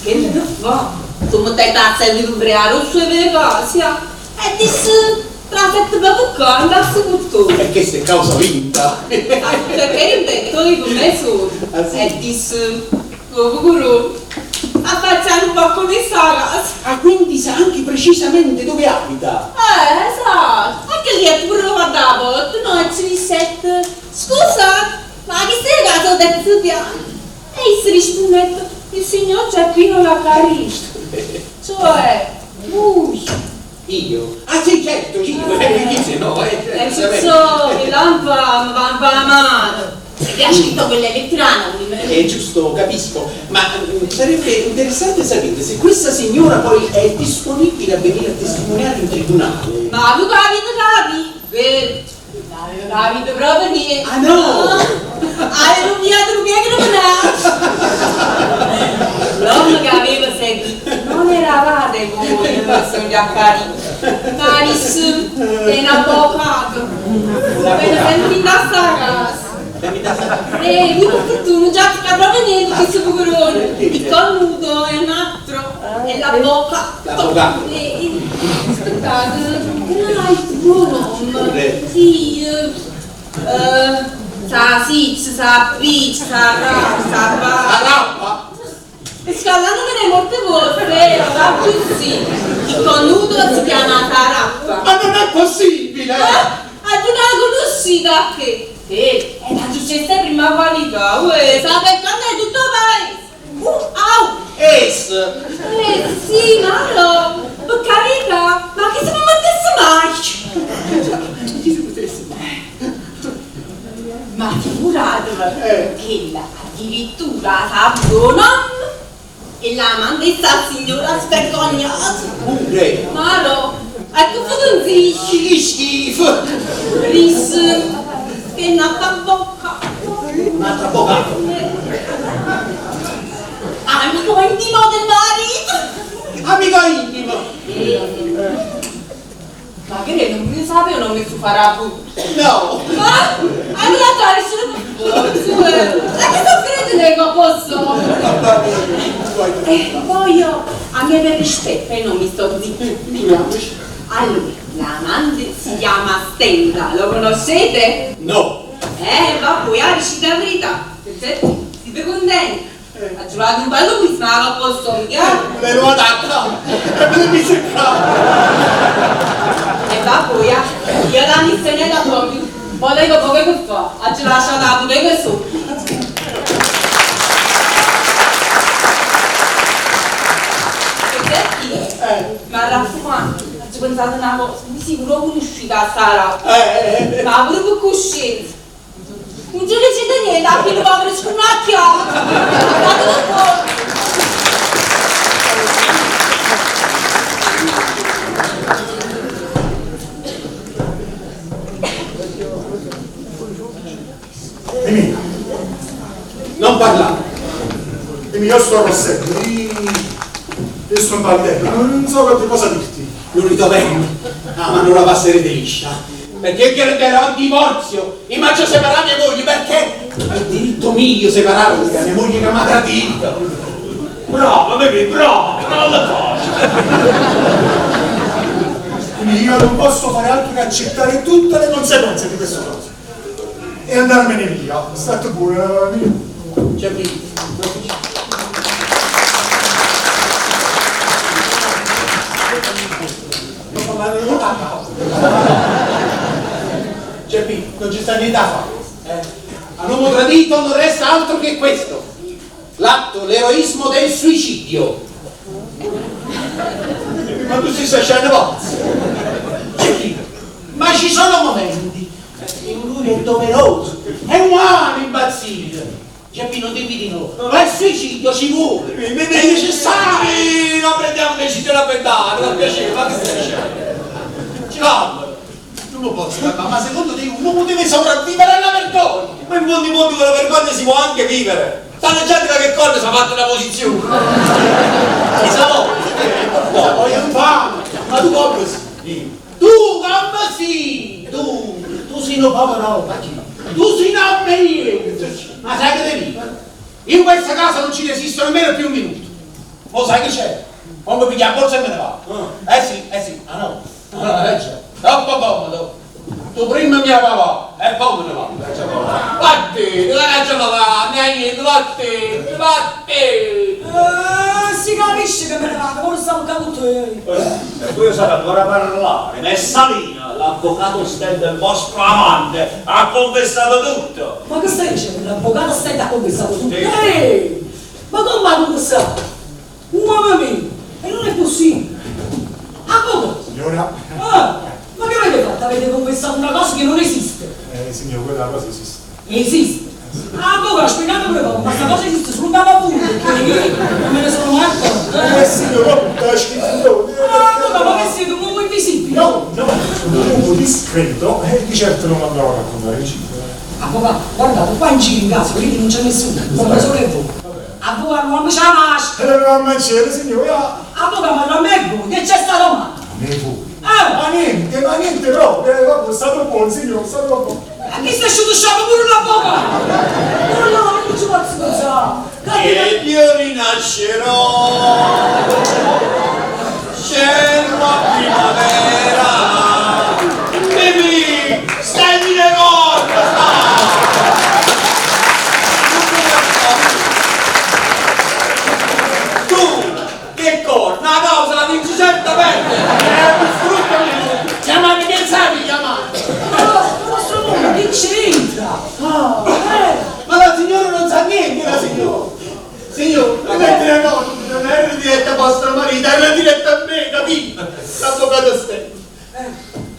che ne fa? Tu mi stai tazzando di ubriaco, su e vere cose. E disse, Trasette pe tuccà 'int'a stu purtone. E chesta è causa vinta! Perché rimpetto io cu me sono e disse, 'O pucurone, affacciate nu poco dint' 'a casa. Ah, quindi sa anche precisamente dove abita? Esatto! E chillo jette pure a guardà 'a porta, no? E ce dicette, Scusate, ma chesta è 'a casa 'o terzo piano? E isso rispunnette, Il signor Geppino Vaccarino. Cioè, vuje. Io? Ah sì, certo, io, eh, chi se no, E perciò chella 'nfama va 'nfamata. E chi ha scritto quella lettera anonima? È giusto, capisco, ma sarebbe interessante sapere se questa signora poi è disponibile a venire a testimoniare in tribunale. Ma tu capito capi? Vero? Nun avevo capito proprio niente. Ah no! Avevo pigliato nu piacere pe naso. L'ommo che aveva sentito non eravate voi, signor Giaccarino, ma disse è n'avvocato. Vene sempe dint' a sta casa. E lui per fortuna già ca proprio niente questo pucurone. Il cornuto è un altro, è l'avvocato. L'avvocato. E, aspettate, che non hai il tuo nome? Sì, sa siccia, sa piccia, sa ra, sa pa. La rappa? E scaldandomi le molte volte, va così. Il cornuto si chiama Sarappa. Ma non è possibile! Ah, tu non la conosci da che? Che? È la successa prima qualità, uè, sa per quando è tutto paese. Au! Es! Eh sì, ma no, per carità, ma che se mi mettesse mai? Chi si potesse mai? Ma figuratevi, che la addirittura sa buona e la mandessa signora svergognata. Pure! Ma no, ecco fu Che schifo! Disse che è nata bocca. Un altro avvocato! Amico intimo del marito. Amico intimo! Ma che lei non mi sapeva non mi su farà tutto. No! Ma allora dai, sono per forza. Ma che soffrite nel posso? E poi io, a me per rispetto, e non mi sto zitta. Allora, l'amante si chiama Stella, lo conoscete? No! Va poi, ha riuscito la verità. Perfetto, siete contenti? Ha giocato un bello quiz, ma lo posso mica. Me lo adatta! E me lo dice qua! E va poi, io la missione la proprio. Poi dopo che fa? Ha già lasciato la bottega su. Ma raccomando, ci pensate una cosa, mi sicuro conosciuta a Sara. Ma pure per coscienza. Non ci dicete niente, a chi lo va per sconacchiare. Guardate un po'. Mimì, Non parlare! Mimì, io sto arrossendo, io sto impallidendo, non so che cosa dirti. L'unito bene. Ah, ma non la passerete liscia. Perché io chiederò un divorzio. Mi mangio separare mia moglie perché è il diritto mio separarmi da mia moglie che mi ha tradito. Brava, bebè, brava, non la faccio. Quindi io non posso fare altro che accettare tutte le conseguenze di questa cosa. E andarmene via. State pure, mio. C'è qui. Geppi, non ci sta niente da fare. Eh? All'uomo tradito non resta altro che questo. L'atto, l'eroismo del suicidio. Ma tu sei facendo pazzo. Geppi, ma ci sono momenti in cui è doveroso, è umano impazzire. Geppi, non dimmi di no, ma il suicidio ci vuole, è necessario. Non prendiamo decisione avventata, per piacere, ma che stai dicendo? Calma, non lo posso calmare, ma secondo te un uomo deve sopravvivere alla vergogna? Ma in fondo i mondi con la vergogna si può anche vivere. Tanta gente che corre si è fatta una posizione. Ti sa poi è infame, ma tu come sei? Tu come sei? Tu sei un povero, ma chi? Tu sei un uomo Ma sai che devi? In questa casa non ci resisto nemmeno più un minuto. Ma sai che c'è? Quando mi piglia la borsa e me ne vado. Eh sì, ah no. No, no, già. Troppo comodo. Tu prima mi 'a pavà e poi me ne vado. Vattene, ca n'aggia pavà, niente, vattene, vattene. Eh, si capisce che me ne vado, mo stavo qua con te. E voi osate ancora parlare, Messalina, l'avvocato Stella, il vostro amante, ha confessato tutto. Ma che stai dicendo? L'avvocato Stella ha confessato tutto. Sì. Ehi, ma come ha confessato? Mamma mia, e non è possibile. Avvocato! Signora? Ah, ma che avete fatto? Avete confessato una cosa che non esiste. Signor, quella cosa esiste. Esiste. Avvocato, spiegate pure voi, ma questa cosa esiste solo da paura, perché io non me ne sono mai accorta. Signor, ho scritto. Ah, avvocato, ma che siete un uomo invisibile? No, no, un uomo discreto e di certo non andavo a raccontare in giro. Avvocato, guardate, qua in giro in casa, quindi non c'è nessuno, sono solo e voi. Avvocato, non mi c'è la maschera. Non c'era, signora. Avvocato, ma non è voi, che c'è stato male? Ne voi. Eh, Ma niente, ma niente proprio, vabbè, è stato buono, signor, è stato buono. A chi sta asciutto sciamo pure l'avvocato? No, no, non ci posso pensare. Ed io rinascerò, cielo a primavera, Mimì, stendi le corna! Tu, che corna, la causa la vinci certamente! Chiamami che sai chiamare. Ma il vostro mondo che c'entra? Ah, eh. Ma la signora non sa niente, la signora. Signor, la lettera no, non era diretta a vostro marito, era diretta a me, capito? L'avvocato Stella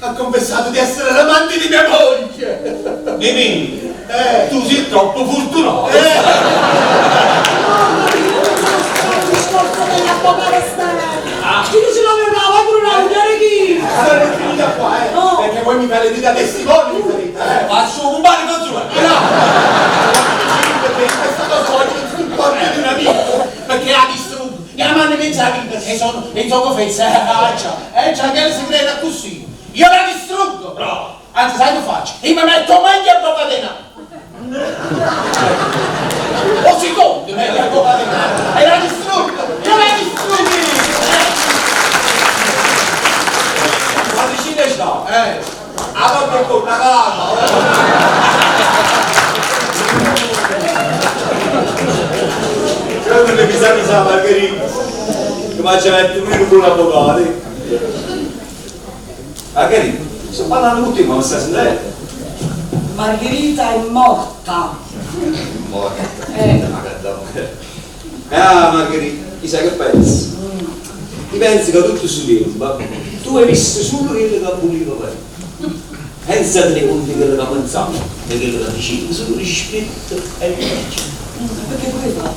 ha confessato di essere l'amante di mia moglie. Mimì, Eh. tu sei troppo fortunato! Mamma mia, il discorso dell'avvocato Stella. Chi ce l'aveva? Vai pure una vedere chi? Allora è finita qua, eh? No. Perché voi mi farete da testimoni, mi farete, eh? Faccio un compare consulente! No! Perché in questa cosa voglio il supporto di un amico, perché ha distrutto. Mia madre pensa la vita, e sono, e sono fessa, già, già, che si crede così. Io la distruggo! Bravo. Anzi, sai che faccio? Io mi metto meglio a bocca O secondo, meglio a bocca E la distruggo! Io la distruggo! Ma vicino sta? Eh! A donna con una calata! Credo che mi sa mi sa Margherita, che mi ha già detto prima con l'avvocato. Margherita, sto parlando con te, ma non stai sentendo? Margherita è morta. Morta. Eh. Ah Margherita, chissà che pensi? Ti pensi che tutto su tempo tu hai visto solo quello che voleva fare. Senza tenere conto di quello che pensavo, di quello che dicevo, solo rispetto e legge. Perché quello?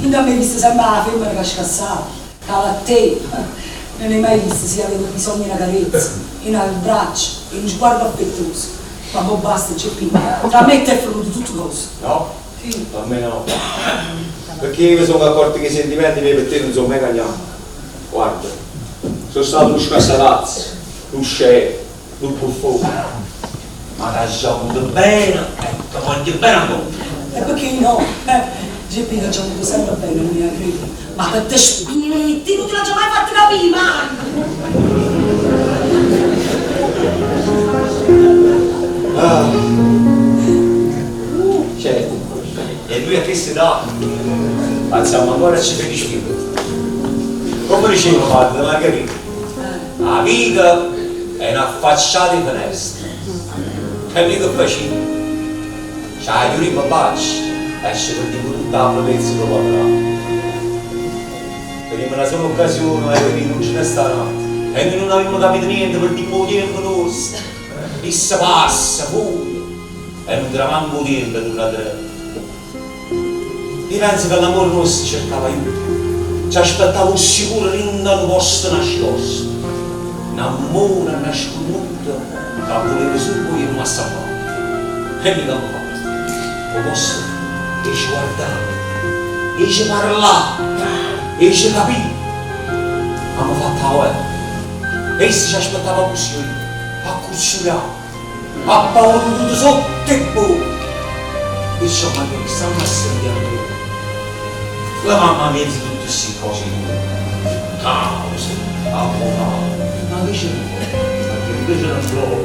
Io non mi hai visto sempre la femmina che scassava, che la te. Non hai mai visto se avevo bisogno di una carezza, di un abbraccio, di uno sguardo affettuoso. Ma poi basta, c'è più. Tra me e te è venuto tutto cosa. No? Sì. A me no. Perché io mi sono accorto che i sentimenti miei per te non sono mai cambiati. Guarda, sono stato un scassatazzo, un scemo, un buffone. Ma ti ho avuto bene e ti voglio bene ancora. E perché io no? Geppi ti ho avuto sempre bene, non mi credi. Ma per te spinti, non te l'ho già mai fatto capire, ma! Ah. Cioè, e lui a che si dà? Anzi, ancora ci felice. Come diceva padre Margherita, la vita è una facciata di finestra. E mica facile. C'ha la chiudi bacio, esce per di tutta la bellezza che vorrà. Prima una sola occasione, e non ce ne sta un'altra. E noi non abbiamo capito niente per di poco tempo nostro. Issa passa, pure. E non te manco tempo di una tre. Io penso che l'amore nostro cercava aiuto. Ci aspettava un sicuro in un posto nascosto. Un amore nascosto che voleva solo io ma salvare. E mica mi fatto. O posto e ci guardava, e ci parlava, e ci capiva. Abbiamo fatto la guerra. E ci aspettava così, a cucciolare, a paura tutto sotto e bocca. Insomma, che stiamo a sentire. La mamma mi dice tutte queste cose. Causa, avvocato. Ma che c'è? Invece non trovo.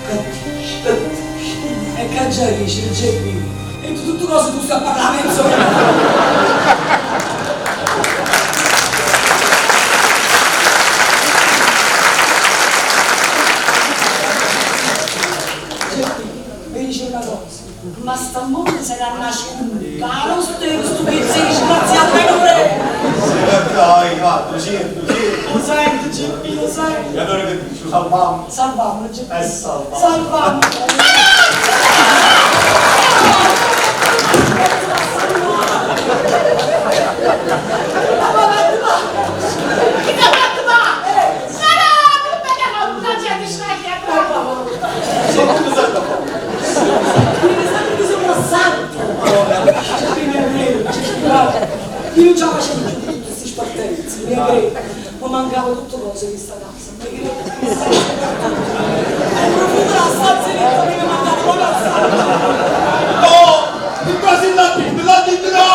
Che dici, che dici? E che già dici, Geppino? E tu tutte cose tu stai a parlare mezz'ora. Geppino, mi dice una cosa, ma sta mondo se la nasconde, caro sto pezzo disgraziato che non è. Sì, dai, guarda, sento, sento. Lo sento, Geppino, lo sento. E allora che dici, salviamo? Salvamolo, Geppino. Salviamo. Salvamolo. Chi ti ha fatto va? Sarà che la gente sbagliata. Mi sembra che sono santo. Geppino è vero, guarda, io non ce la facevo più di tutte queste spartenze, mi è vero. Ma mancava tutto cose in questa casa. Mi credo che mi stai spartendo. E il profumo della stanza che mi mancava proprio la stanza. No! Il Brasile l'ha detto, l'ha detto no!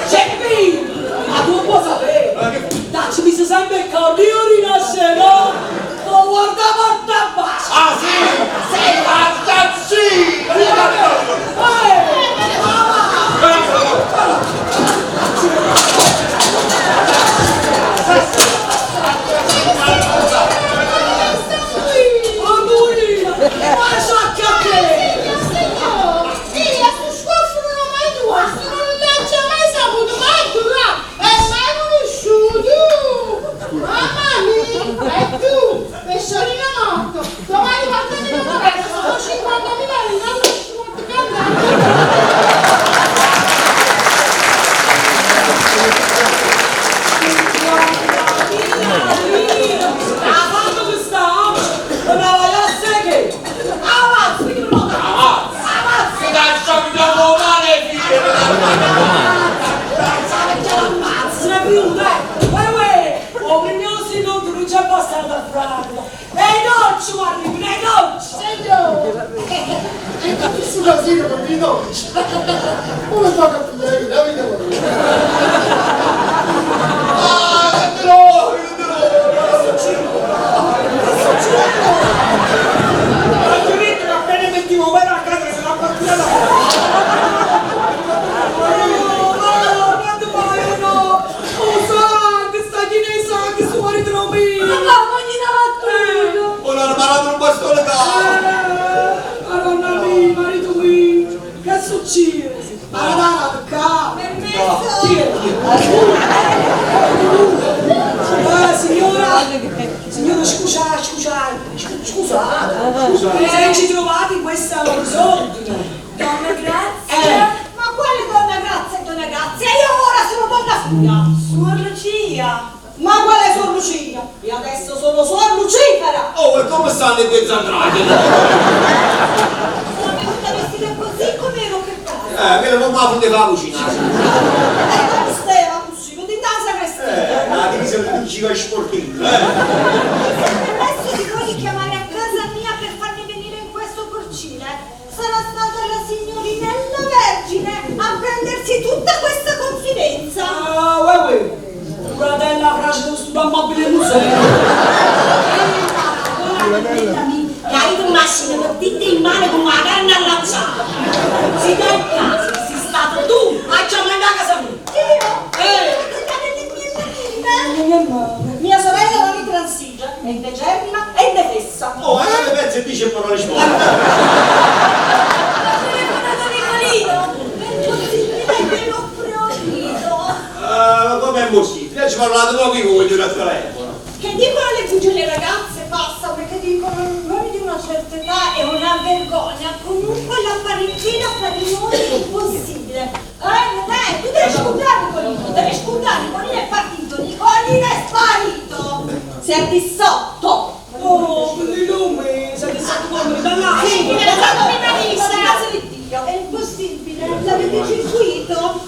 Geppino, ma tu puoi sapere? Dacci mi sempre il corno, io rinascerò, lo guardavo a tabacco. Ah sì? Sì! Ah sì! Ma sciacca a te! Signor, io a sto scoffo non ho mai visto, non l'ho mai saputo mai durare, e mai conosciuto. Mamma mia, e tu, pesciolino morto, domani portami una casa, sono 50.000 lire, non ci posso cantare. La fatto questa non la voglio che! Avanti, che non Avanti! Che lasciami dopo male, figlio! Ammazza, se ne è venuto, eh! Uè, uè! O prignosi non tu non c'è abbastanza a fraglia! E non ci arrivi, e non ci! Signore! E tutto questo casino con i dolci! Come fa a capire? La vita Ah, che dolore, che dolore! Ho detto che appena mettivo mano a casa se l'ha partita la No, no, quando vai, no! Oh, sangue, sta chi ne sa che suo marito non mi! Ma ogni battuta! Ho armato un bastone caldo! Madonna mia, marito mio, che succede? Ma dai, perché? Permesso? Chi è? Ah, signora, signora, scusate, scusate, scusate. Se ci trovate in questa disordine. Donna Grazia? Ma quale donna Grazia e donna Grazia? Io ora sono donna Furia. Suor Lucia! Ma quale Suor Lucia? Io adesso sono Suor Lucifera. Oh, e come stanno i due zandraghi? Sono venuta vestita così come ero per casa. Quello non mi fa la cucina. E come stava così? Non ti dà sagrestia. La divisa del cibo è sportino, eh? Permesso di voi di chiamare a casa mia per farmi venire in questo porcile. Sarà stata la signorinella Vergine a prendersi tutta questa confidenza. Ah, uè, uè. Curatella frase dello studio mobile museo. Che hai tu massimo mettete in mano con una canna allacciata. Si dà il caso, sei stato tu a chiamare a casa mia. Io? Eh. Mia Mia sorella non mi transige, è integerrima e indefessa. Oh, e non pensi e dice però risponde. Ho telefonato a Nicolino per consigliare che l'ho proibito. Come è possibile? Ci parlate pochi voi di un telefono. Che dicono le bugie le ragazze, basta, perché dicono noi di una certa età è una vergogna. Comunque la parentela fra di noi è impossibile. Non è, tu devi scordare Nicolino, devi scordare, Nicolino è partito, Nicolino è sparito. Si è dissotto. Oh, bellino me, si è dissotto come dall'altro. Sì, è stato finalista. Grazie di Dio, è impossibile, l'avete circuito?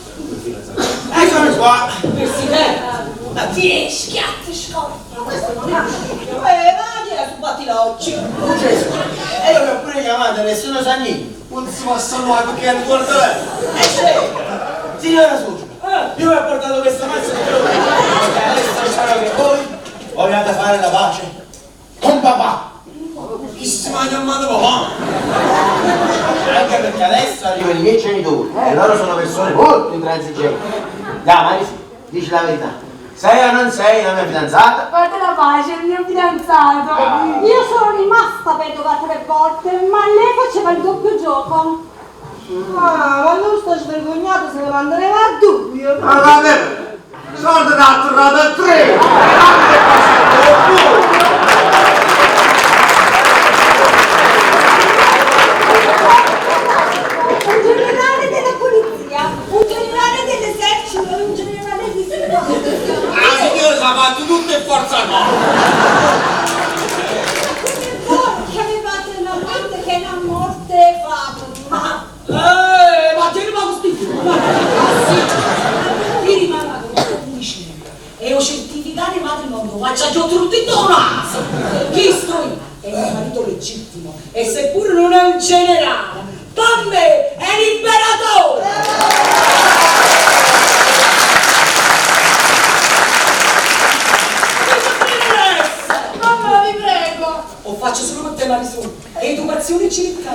Eccomi qua. Presidente. Ma chi è? Schiatta, scorta. Ma questo non è. Ma chi era su Battilocci? E io l'ho pure chiamato, nessuno sa niente. Non si passa mai perché è guarda lei. Eh sì! Signora Succa, io vi ho portato questa mazza di fiori. E adesso spero che voi vogliate fare la pace con papà. Chi si mangia a mano papà? Anche perché adesso arrivano i miei genitori e loro sono persone molto intransigenti. Dai, Marisa, dici la verità. Sei o non sei la mia fidanzata? Fate la pace, il mio fidanzato. Io sono rimasta vedova tre volte, ma lei faceva il doppio gioco. Ah, ma non sto svergognato se ne mandereva a dubbio. Ma vabbè, sono tornato a tre. Un generale della polizia, un generale dell'esercito e un generale di spazio. La signora si è fatto tutto in forza no. Come voi che avevate una morte che è una morte fa. Ma Ma tieni ma così! Sì, mi rimango con un e ho certificato di matrimonio, faccia già tutto il naso! Chi sto io? È mio marito legittimo e seppure non è un generale, per me è l'imperatore! Mamma, vi prego. O faccio solo per te Marisol, educazione civica.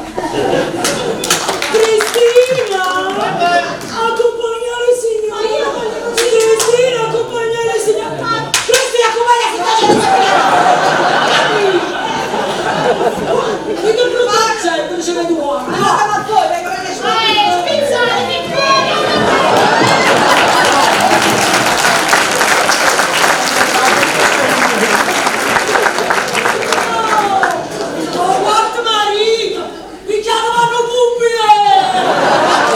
Cristina! Accompagnare signora! Cristina, accompagnare signora! Cristina, accompagna signora! Che brutto accento, ce ne due! ma poi vengono le Spizzare, Oh, guarda marito! Mi chiamano pubblico!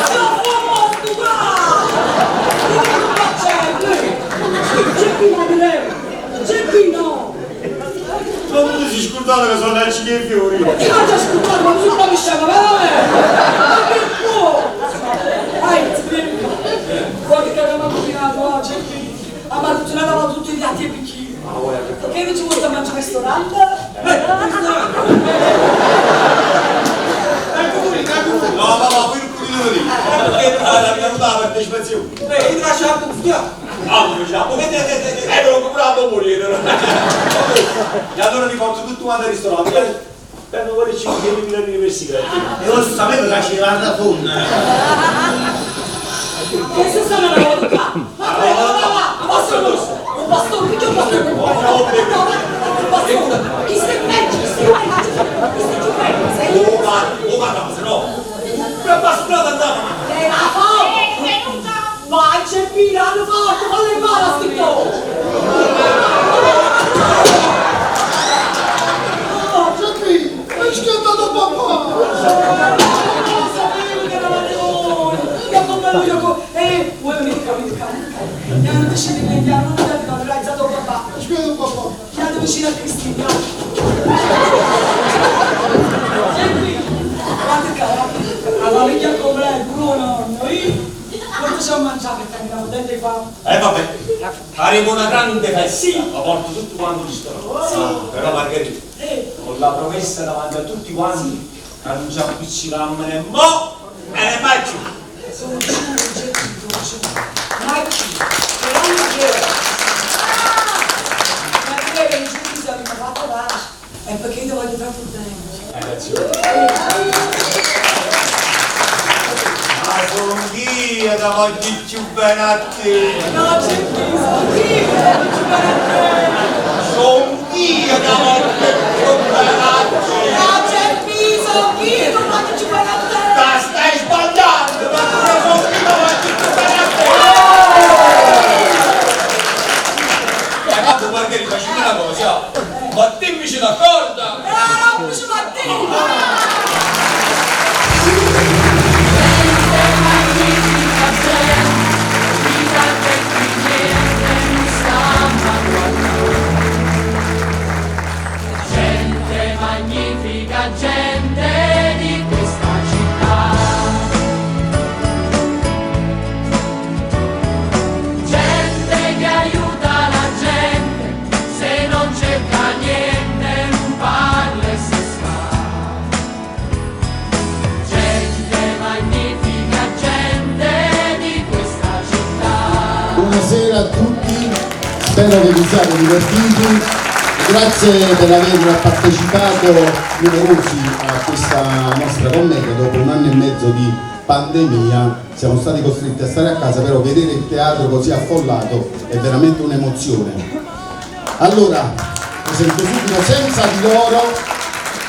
Siamo morti qua! C'è qui C'è qui no! Ma tu ti sei scordato che sono lanci dei fiori. Io ho già scordato, ma tu non mi scemo, veramente! Ma che può? Vai, vieni qua. Guarda che abbiamo combinato, ah, c'è qui. A Maruzionata vanno tutti i piatti e i bicchieri. Perché non ci vuoi a mangiare al ristorante? Ecco pure, ecco pure. No, papà, poi il pulito lì. Perché non la mia la partecipazione. Beh, io ti lascio la cuffia. Ah, come diciamo? Me lo compravo morire. E allora li porto tutti quanti al ristorante. Per favore, 5.000 lire per sigarette. E lo sapevo che ci guarda fondo. Che se stanno una volta qua? Ma va, va, va, va, un bastone, perché un bastone? Un bastone, chi stai peggio, chi stai peggio, chi stai più peggio, sei? Oh, ma, oh, ma no, se no. Una bastonata andava, ma. E la fa! Vai, c'è Pina, hanno fatto, fallo in mano a sti Oh, Geppino, hai schiantato papà! Non sapevo che eravate voi! Io come lui, io come... Vuoi venire qua, vieni qua, vieni qua. Andiamo, non ti scendi, andiamo, non ti realizzato papà. Aspetta papà. Chiamate vicino a Cristina. Senti, guarda qua, la famiglia completa, pure nonno, io. Quanto ci ho mangiato perché andiamo dentro i fame? Vabbè, faremo una grande festa. Sì. La porto tutto quanto al ristorante. Sì. Però Margherita, con la promessa davanti a tutti quanti che non ci appiccichiamo né mo e ne mai più. Sono giù, giù, mai più. Però non che... Ma che i giudici hanno fatto pace. È perché io voglio tanto bene. Ragione. Ma sono io che voglio più bene a te. No, c'è chi, sono io che voglio più bene a te. Sono io che voglio più bene a te. No, c'è chi, sono io che voglio più bene a te. Ma stai sbagliando, ma sono io che voglio più bene a te. E vabbè, Margherita, facciamo una cosa. Battimmici d'accordo. No, non ci battiamo. Gente magnifica, gente di questa città. Gente che aiuta la gente, se non cerca niente, non parla e si sta. Gente Spero che vi siate divertiti, grazie per aver partecipato numerosi a questa nostra commedia dopo un anno e mezzo di pandemia siamo stati costretti a stare a casa, però vedere il teatro così affollato è veramente un'emozione. Allora, presento subito, senza di loro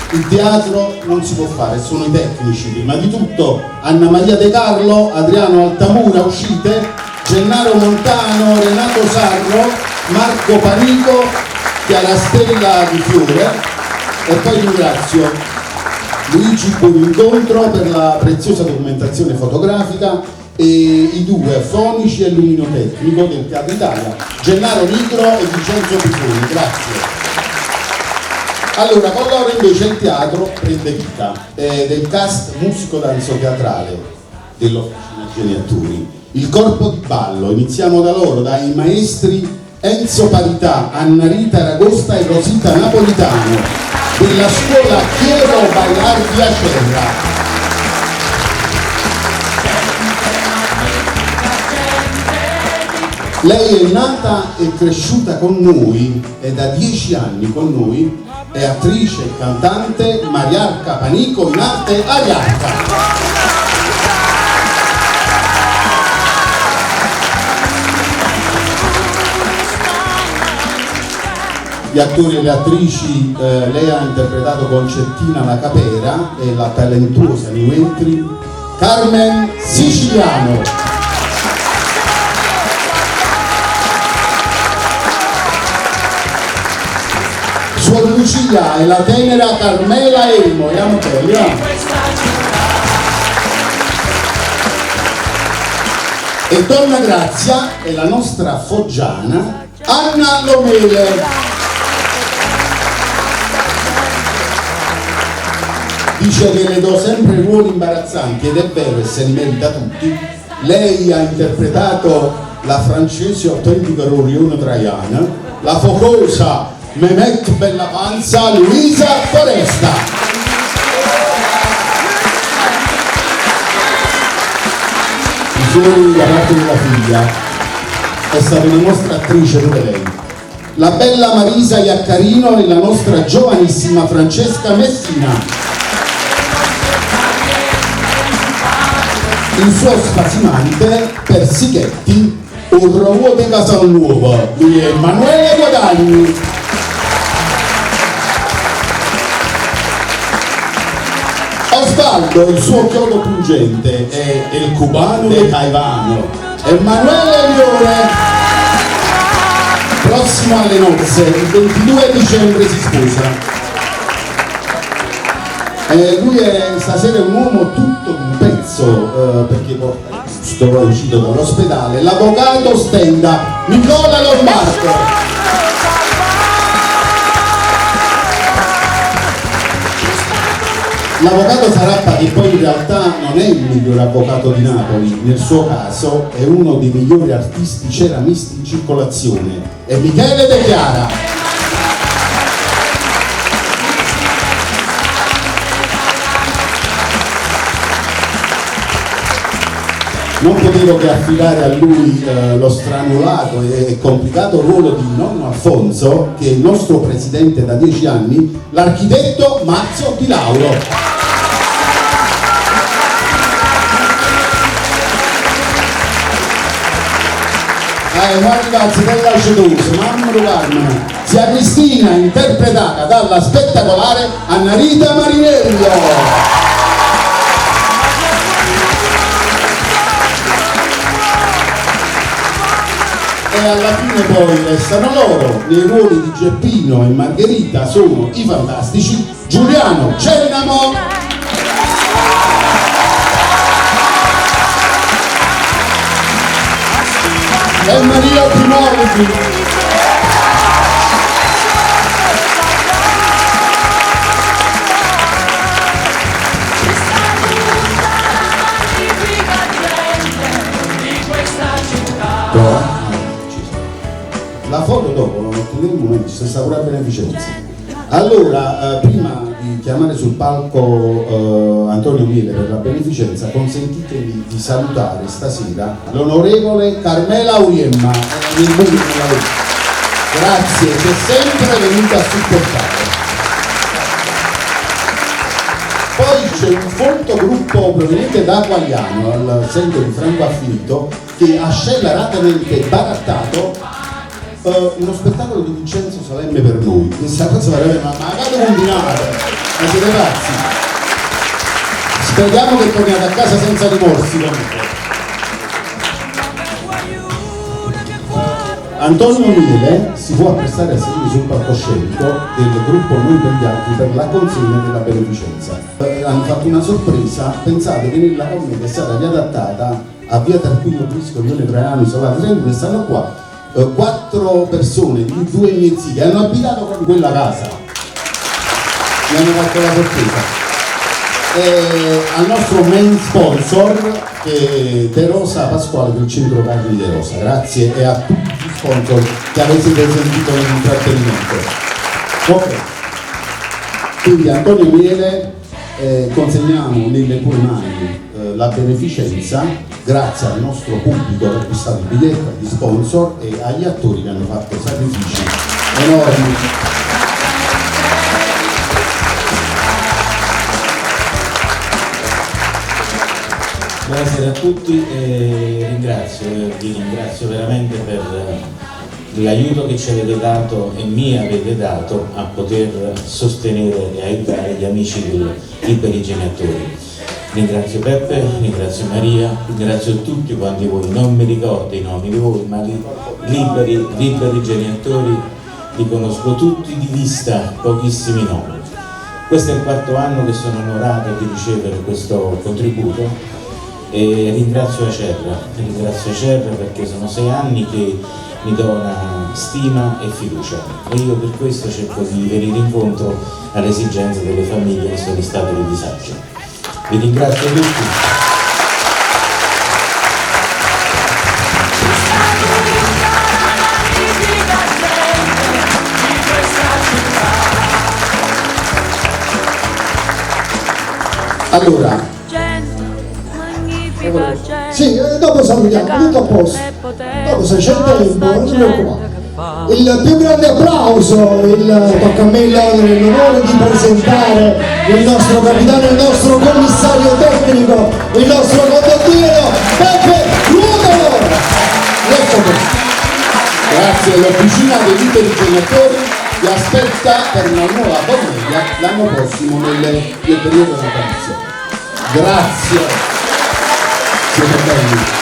il teatro non si può fare, sono i tecnici, prima di tutto Anna Maria De Carlo, Adriano Altamura, uscite, Gennaro Montano, Renato Sarro, Marco Panico, Chiara Stella Di Fiore e poi ringrazio Luigi Buonincontro per la preziosa documentazione fotografica e i due fonici e luminotecnico del Teatro Italia, Gennaro Nigro e Vincenzo Piconi, grazie. Allora, con loro invece il teatro prende vita, è del cast musico-danzo-teatrale dell'Officina Geni Attori. Il corpo di ballo, iniziamo da loro, dai maestri Enzo Parità, Anna Rita Ragosta e Rosita Napolitano, della scuola Chiero Bailardi Acerra. Lei è nata e cresciuta con noi, è da 10 anni con noi, è attrice e cantante Mariarca Panico, in arte Ariarca. Gli attori e le attrici, lei ha interpretato Concettina La Capera e la talentuosa new entry Carmen Siciliano. Suor Lucia e la tenera Carmela Elmo, andiamo belli, va. E Donna Grazia è la nostra foggiana Anna Lomele. Dice che le do sempre ruoli imbarazzanti ed è vero e se li merita tutti. Lei ha interpretato la francese autentica Rorione Traiana, la focosa Mehmet Bellapanza Luisa Foresta. I fiori da parte della figlia è stata una nostra attrice pure lei. La bella Marisa Iaccarino e la nostra giovanissima Francesca Messina. Il suo spasimante Persichetti, un robot di Casalnuovo, lui è Emanuele Guadagni. Osvaldo, il suo chiodo pungente, è il cubano de Caivano, Emanuele Lione. Prossimo alle nozze, il 22 dicembre si sposa. Lui è stasera un uomo tutto d'un pezzo, perché porta il gusto, è uscito dall'ospedale, l'avvocato Stenda, Nicola Lombardo. L'avvocato Sarappa, che poi in realtà non è il miglior avvocato di Napoli, nel suo caso è uno dei migliori artisti ceramisti in circolazione, è Michele De Chiara. Non potevo che affidare a lui lo stranulato e complicato ruolo di nonno Alfonso, che è il nostro presidente da 10 anni, l'architetto Marzio Di Lauro. Ma ragazzi, bella cedosa, mamma di Carmine, zia Cristina, interpretata dalla spettacolare Anna Rita Marinello. E alla fine poi restano loro, nei ruoli di Geppino e Margherita sono i fantastici Giuliano Cennamo e Maria Primoldi. La foto dopo la metteremo, ma ci sta pure la beneficenza. Allora, prima di chiamare sul palco Antonio Miele per la beneficenza, consentitemi di salutare stasera l'onorevole Carmela Auriemma, nel mondo della legge. Grazie, ci è sempre venuta a supportare. Poi c'è un folto gruppo proveniente da Quagliano, al seguito di Franco Affinito, che ha scelleratamente barattato eh, uno spettacolo di Vincenzo Salemme per noi. Questa cosa veramente, ma, ma cade combinate, ma siete pazzi. Speriamo che torniate a casa senza rimorsi comunque. Antonio Miele si può apprestare a salire sul palcoscenico del gruppo Noi per gli altri per la consegna della beneficenza. Eh, hanno fatto una sorpresa, pensate che nella commedia è stata riadattata a via Tarquinio Prisco, Rione Traiano, Isolati 31 e stanno qua eh, quattro persone, di cui due miei zii, che hanno abitato proprio quella casa. Mi hanno fatto la sorpresa. E al nostro main sponsor che è De Rosa Pasquale del Centro Carni De Rosa, grazie e a tutti gli sponsor che avete sentito nell'intrattenimento. Ok, quindi Antonio Miele eh, consegniamo nelle tue mani eh, la beneficenza grazie al nostro pubblico che ha acquistato il biglietto, agli sponsor e agli attori che hanno fatto sacrifici enormi. Buonasera a tutti e ringrazio, vi ringrazio veramente per l'aiuto che ci avete dato e mi avete dato a poter sostenere e aiutare gli amici del Liberi Genitori. Ringrazio Peppe, ringrazio Maria, ringrazio tutti quanti voi, non mi ricordo i nomi di voi, ma li liberi, liberi genitori li conosco tutti di vista, pochissimi nomi. Questo è il quarto anno che sono onorato di ricevere questo contributo e ringrazio Acerra, ringrazio Acerra perché sono sei anni che mi dona stima e fiducia e io per questo cerco di venire incontro alle esigenze delle famiglie che sono in stato di disagio. Vi ringrazio tutti. Allora, Sì, eh, dopo salutiamo, tutto a posto. Dopo se c'è tempo, non ti preoccupare. Il più grande applauso, il, tocca a me l'onore e l'onore di presentare il nostro capitano, il nostro commissario tecnico, il nostro condottiero Peppe Ruotolo. Ecco qua. Grazie all'Officina dei Liberi Genitori vi aspetta per una nuova commedia l'anno prossimo nel, nel periodo natalizio. Grazie. Siete belli.